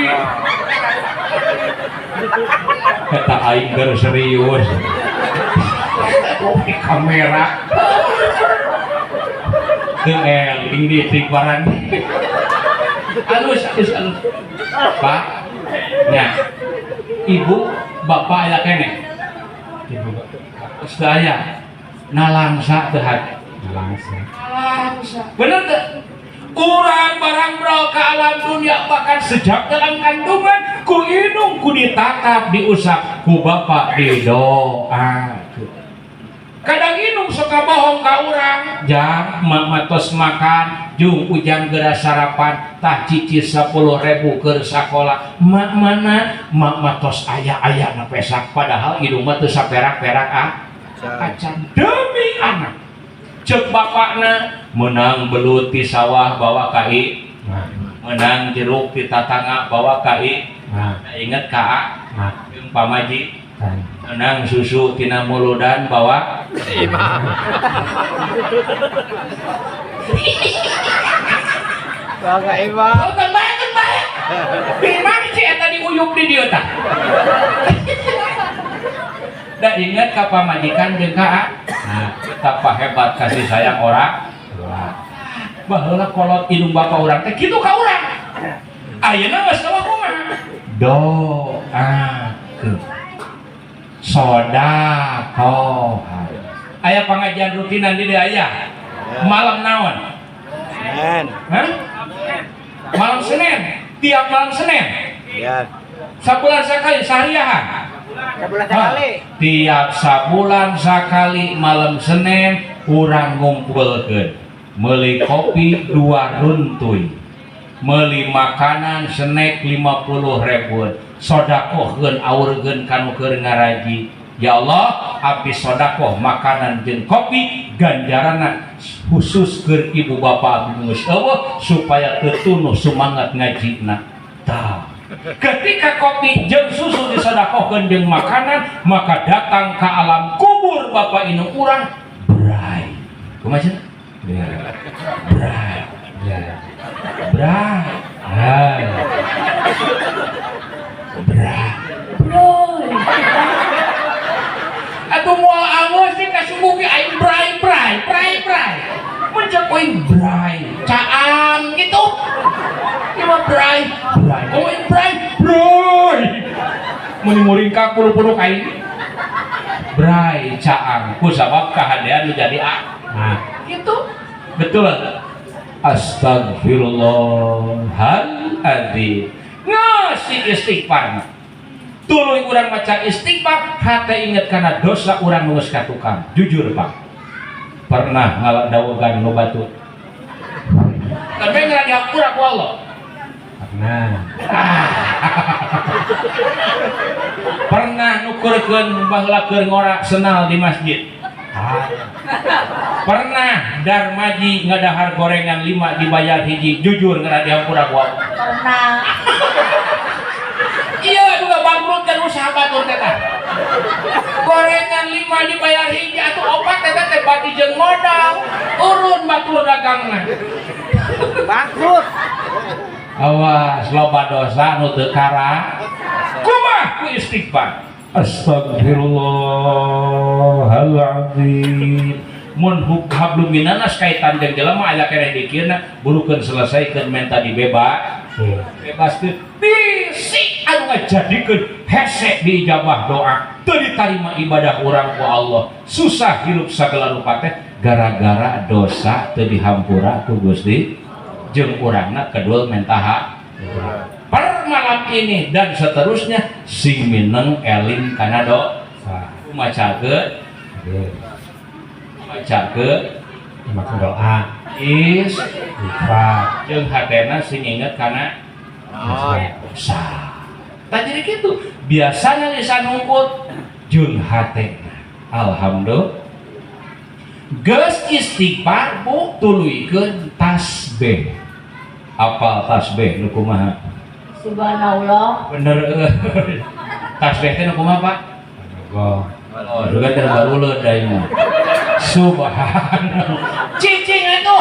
Eta aing keur serius di kamera teu eling di istighfaran. Alus alus alus Pak nya, ibu bapak aya keneh? Ibu. Saya nalangsa teu hati? Nalangsa. Nalangsa bener teu? Urang barang bro ke alam dunia bahkan sejak dalam kandungan ku indung ku ditatap diusap ku bapak didoa. Kadang indung suka bohong ka urang, jang mama tos makan jung ujang geura sarapan tah cici 10.000 keur sakola mak mana mak mah tos aya-aya na pesak, padahal indung mah teu saperak-perak ah acan demi anak. Cek bapakna menang belut di sawah bawa ka i, menang jeruk di tatangga bawa ka i, inget ka a, jeung pamaji, menang susu tina muludan bawa imah. Bawa ka imah. Oh, kan bae kan bae. Di mana sih eta diuyuk di dieu tah? Da inget ka pamajikan jeung ka a. Nah, betapa hebat kasih sayang orang. Baheula kolot indung bapa urang teh kitu ka urang. Ayeuna geus tahu kumaha. Doakeun. Sedekah. Aya pengajian rutinan di dieu aya. Malam naon? Senin. Hah? Malam Senin. Tiap malam Senin. Ya. Sabulan sekali seharian. Sabulan sekali. Tiap sabulan sekali malam Senin urang ngumpulkeun. Meuli kopi 2 runtuy. Meuli makanan snack 50.000. Sodakohkeun aurkeun kanu keur ngaraji. Ya Allah, abdi sodakoh makanan jeung kopi ganjaranna khusus keur ibu bapa abdi geus eueuh supaya teu tunuh semangat ngajina. Tah. Ketika kopi jeung susu disodakohkeun jeung makanan, maka datang ke alam kubur bapak indung urang bray. Kumaha cenah? Bray. Bray. Bray. Bray. Bray. Atuh moal angus sih kasubuh ge aing bray bray bray bray. Mun cek aing bray, caang gitu. Ieu mah bray, bray. Oh aing bray, bray. Mun muringkak puluh-puluh aing. Bray caang ku sabab kahadean nu jadi a. Nah, gitu. Betul. Astagfirullahaladzim. Ngasih istighfar. Tuluy urang maca istighfar, hate inget kana dosa urang nu geus katukang. Jujur, Pak. Pernah ngaladawogan nu batur. Tapi nggak dihampura ku Allah. Pernah. Pernah nukurkeun baheula keur ngora senal di masjid. Pernah Darmaji ngadahar gorengan 5 dibayar hiji, jujur nggak dihampura ku Allah. Pernah. Iya juga bangkrut kan usaha batur teh. Gorengan 5 dibayar hiji atuh opat teh teh bati jeung modal, urun batur dagangna. Bangkrut. Awas, loba dosa nu teu kara. Kumaha ku istighfar? Astagfirullahaladzim. Mun hablum minannas kaitan jeung jelema aya keneh dikirna, burukeun selesaikeun, menta dibebas bebaskeun. Bisi anu ngajadikeun hese diijabah doa, teu ditarima ibadah urang ku Allah, susah hirup sagala rupa teh gara-gara dosa teu dihampura ku Gusti, jeung urangna kedul menta per malam ini dan seterusnya sing mineng eling kana doa, macakeun macakeun. Makan doa. Is Istighfar. Jeung hatena sing inget kana dosa. Tak jadi gitu biasanya lisan hungkul jeung hatena alhamdulillah. Geus istighfar, Bu, tuluykeun tasbih. Apal tasbih nu kumaha? Subhanallah. Bener euy. Tasbih teh nu kumaha, Pak? Allah. Oh, juga terbaru mah. Subhanallah. Cicing itu.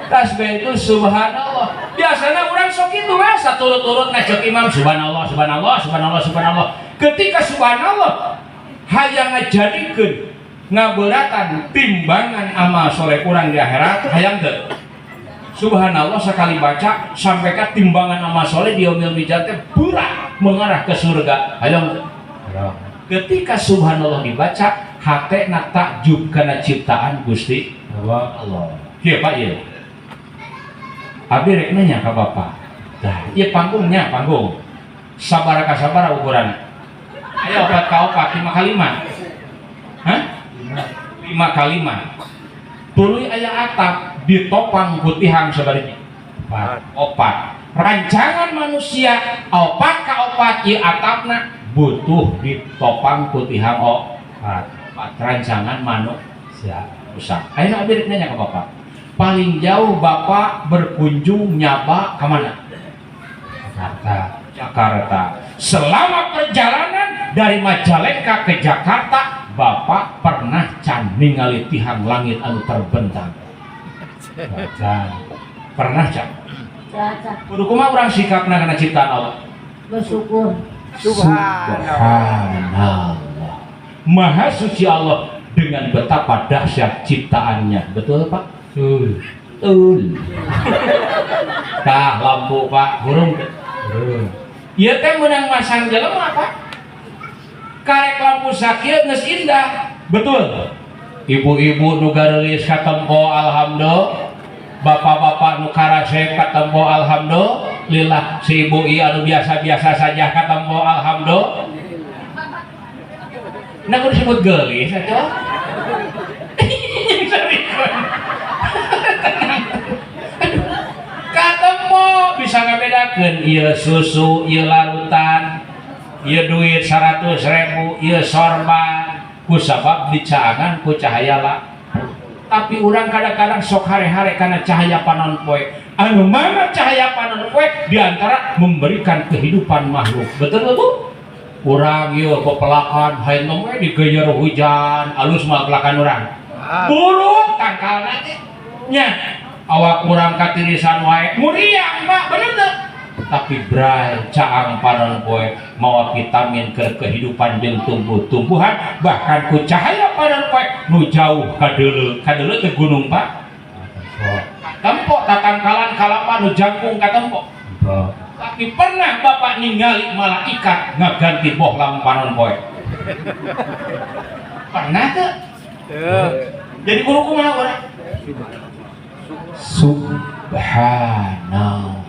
Tasbih itu subhanallah. Biasanya orang sok itu we saturut-turut ngajak imam subhanallah, subhanallah, subhanallah, subhanallah. Ketika subhanallah hayang ngajadikeun ngaberatan timbangan amal soleh kurang di akhirat, hayang teu? Subhanallah sekali baca sampai ke timbangan amal soleh di yaumil mizan teh berat mengarah ke surga. Hayang teu? Hayang. Ketika subhanallah dibaca, hatena takjub karena ciptaan Gusti Allah. Allah. Iya, Pak, iya. Abdi rek nanya ka Bapak. Dah, ieu panggungnya panggung. Sabaraha ka sabaraha ukuran? Ayo, 4 ka 4, 5 kali 5. Hah? 5 kali 5. Tuluy aya atap ditopang ku tihang sabaraha? 4. 4. Rancangan manusia 4 ka 4 ieu atapna butuh ditopang ku tihang 4. 4. Rancangan manusia. Siap. Ayo, abdi rek nanya ke Bapak. Paling jauh Bapak berkunjung nyaba ke mana? Jakarta. Jakarta. Selama perjalanan dari Majalengka ke Jakarta, Bapak pernah can ningali tihang langit anu terbentang? Baca. Pernah can? Caca. Kudu kumaha urang sikapna kana ciptaan Allah? Bersyukur. Subhanallah. Subhanallah. Maha suci Allah dengan betapa dahsyat ciptaannya. Betul, Pak? Betul. Betul. Tah lampu, Pak, hurung teu? Betul. Ieu teh meunang masang jelema, Pak. Karek lampu sakieu geus indah. Betul. Ibu-ibu nu gareulis katempo alhamdulillah. Bapak-bapak nu karasep katempo alhamdulillah. Si ibu ieu anu biasa-biasa saja katempo alhamdulillah. Nah, kudu disebut geulis atuh. Serius. Tenang. Aduh. Katempo bisa ngabedakeun ieu susu, ieu larutan, ieu duit 100.000, ieu sorban, ku sabab dicaangan ku cahaya lah. Tapi urang kadang-kadang sok hare-hare karena cahaya panon poe. Anu mana cahaya panon poe diantara memberikan kehidupan makhluk. Betul, Bu? Urang ieu pepelakan hayang we digeyer hujan, alus mah pelakan urang. Buruk tangkalna teh. Nya, awak urang katirisan wae muriang, Pak, bener teu? Tapi bray caang panon poe mawa vitamin ke kehidupan jeung tumbuh-tumbuhan, bahkan ku cahaya panon poe nu jauh kadeuleu. Kadeuleu teh gunung, Pak. Tempo. Tempo tatangkalan kalapa nu jangkung katempo. Tempo. Tapi pernah Bapak ningali malaikat ngaganti bohlam panon poe? Pernah teu? Tuh. Jadi kudu kumaha urang? Subhanallah.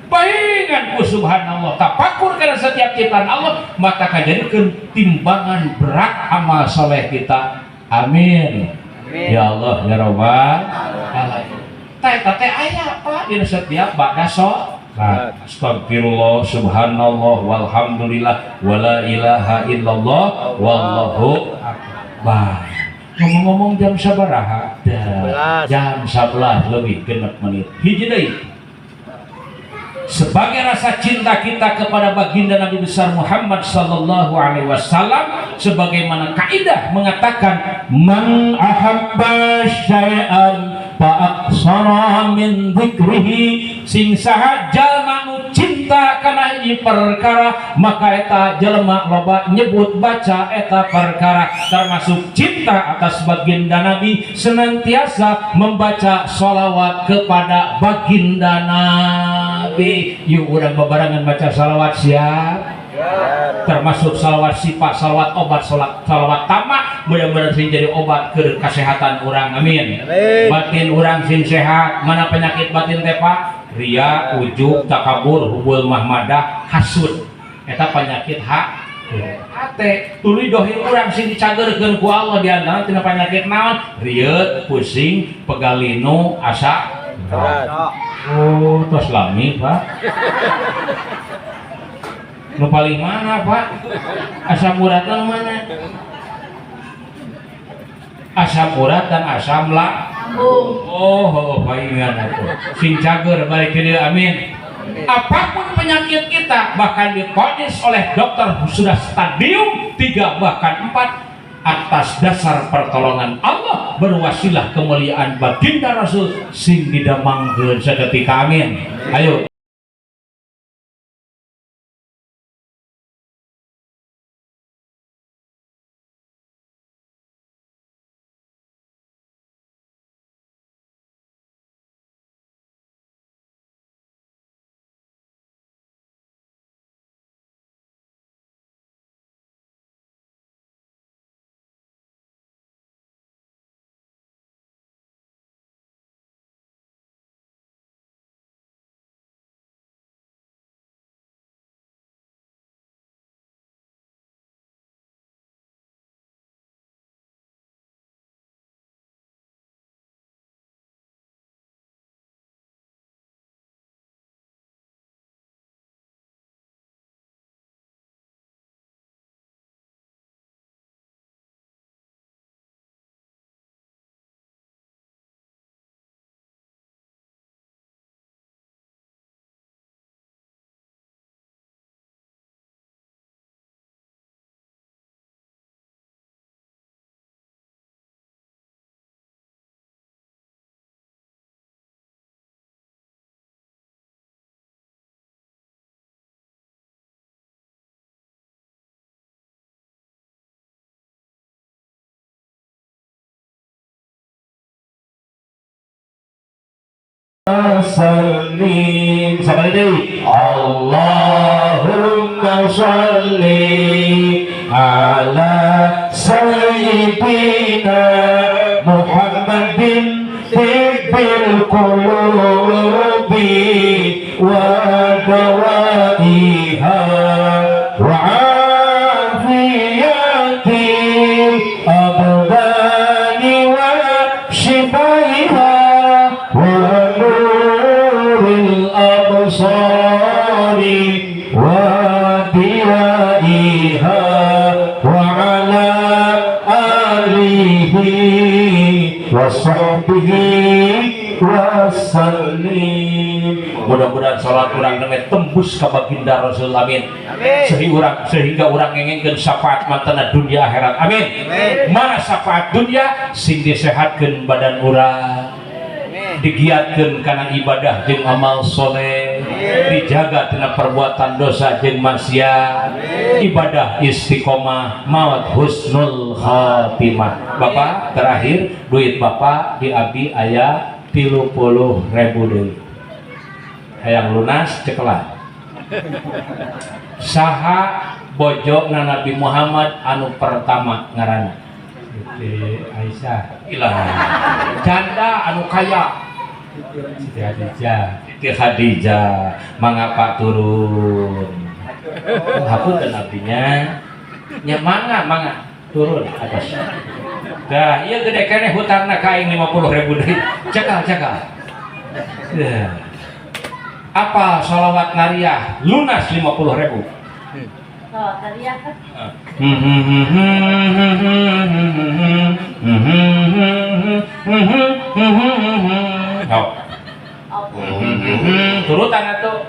Pahingan ku subhanallah, tapakur karena setiap ciptaan Allah, maka kajadikeun timbangan berat amal soleh kita. Amin. Amin. Ya Allah ya Rabbal alamin. Tah eta teh aya, Pak, dina setiap ba'da sholat. Astagfirullah, subhanallah, walhamdulillah, wala ilaha illallah, wallahu akbar. Ngomong-ngomong jam sabaraha? 11. Jam 11 lebih 6 menit. Hiji deui. Sebagai rasa cinta kita kepada baginda Nabi besar Muhammad sallallahu alaihi wasallam, sebagaimana kaidah mengatakan man ahabba syai'an Fa'aksara min dzikrihi, sing saha jalma nu cinta kana hiji perkara maka eta jelema loba nyebut baca eta perkara, termasuk cinta atas baginda Nabi, senantiasa membaca sholawat kepada baginda Nabi. Yuk, urang bebarengan baca sholawat, siap? Termasuk salawat sifat, salawat obat, salawat tamak. Mudah-mudahan sing jadi obat ke kesehatan urang, amin. Amin. Batin urang sing sehat. Mana penyakit batin teh, Pak? Ria, ujub, takabur, hubul mahmadah, hasud, eta penyakit hak hate. Tuluy dohir urang sing dicagerkeun ku Allah, di antara tina penyakit naon? Rieut, pusing, pegalinu, asa. Berat. Oh, tos lami, Pak. Nu paling mana, Pak? Asam urat nu mana? Asam urat dan asam lah. Lambung. Oh, palingan atuh. Sing cager balik ke dieu, amin. Apapun penyakit kita, bahkan divonis oleh dokter sudah stadium 3 bahkan 4, atas dasar pertolongan Allah berwasilah kemuliaan baginda Rasul sing didamangkeun seketika, amin. Ayo. Sallim sekali deui. Allahumma shalli ala sayyidina Muhammadin tibbil qulubi wa dawaiha wa afiyatil abdani wa shifaiha wa nuril absari wa diyaiha wa ala alihi wa sahbihi wa sallim. Mudah-mudahan salat urang nembe tembus ka baginda Rasul, amin. Amin. Sehingga urang ngengengkeun syafaat mantena dunia akhirat, amin. Amin. Mana syafaat dunia? Sing disehatkeun badan urang, Amin. digiatkeun kana ibadah jeung amal soleh, dijaga tina perbuatan dosa jeung maksiat, ibadah istiqomah, maut husnul khatimah. Bapak, terakhir duit bapak di abdi aya 30.000 deui. Hayang lunas cekelan. Saha bojona Nabi Muhammad anu pertama ngaranna? Siti Aisyah. Ilah. Janda anu kaya. Siti Khadijah. Siti Khadijah. Mangapa turun? Hapunten abdinya. Nya mangga, mangga turun atas. Dah, ieu gede keneh hutangna ka aing 50.000 deui. Cekal, cekal. Ya. Apa sholawat nariyah lunas 50.000? Oh, nariyah. Oh. Turutan atuh.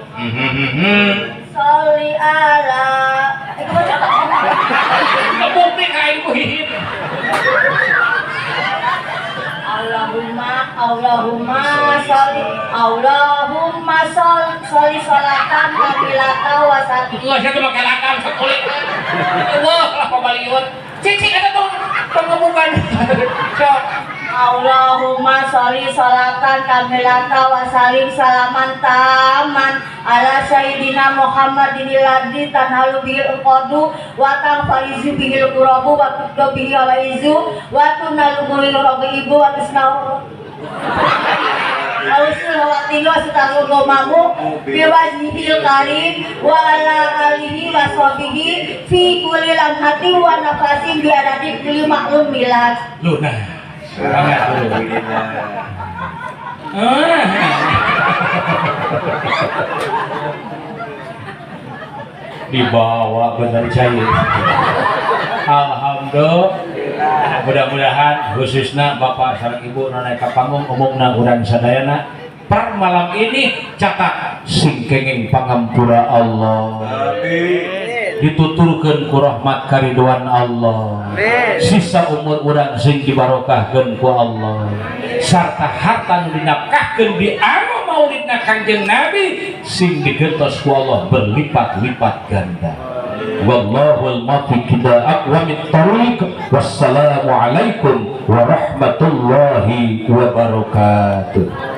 Sholli ala. Kebukti ka aing ku hihit. Allahumma, Allah. Allahumma sholli, Allahumma sholli, sholli sholatan kamilata wa sallim. Geus eta mah kalakan sakulit. Wah, lah pabaliut. Cicing eta tuh pengebukan. Sok. Allahumma sholli sholatan kamilata wa salim salaman taman ala sayyidina Muhammadin alladzi tanhalu bihil uqadu wa tanfarizu bihil kurabu wa tuddo bihi alaizu wa tunalu bihil ibu wa tusnau Ausul hawatinu wa sutaru gomamu biwajhil karim wa ala alihi wa sahbihi fi kulli lamhatin wa nafasin bi adadi kulli maklum milat. Lu nah. Semangat lu. Ah. Dibawa bener cair. Alhamdulillah. Mudah-mudahan khususnya bapak sareng ibu nu naik ka panggung, umumna urang sadayana per malam ini catat sing kenging pangampura Allah. Amin. Dituturkeun ku rahmat kariduan Allah. Amin. Sisa umur urang sing dibarokahkeun ku Allah. Sarta harta nu dinafkahkeun di anu maulidna Kangjeng Nabi sing digentos ku Allah berlipat-lipat ganda. Wallahul muwaffiq ila aqwamit thariq. Wassalamualaikum warahmatullahi wabarakatuh.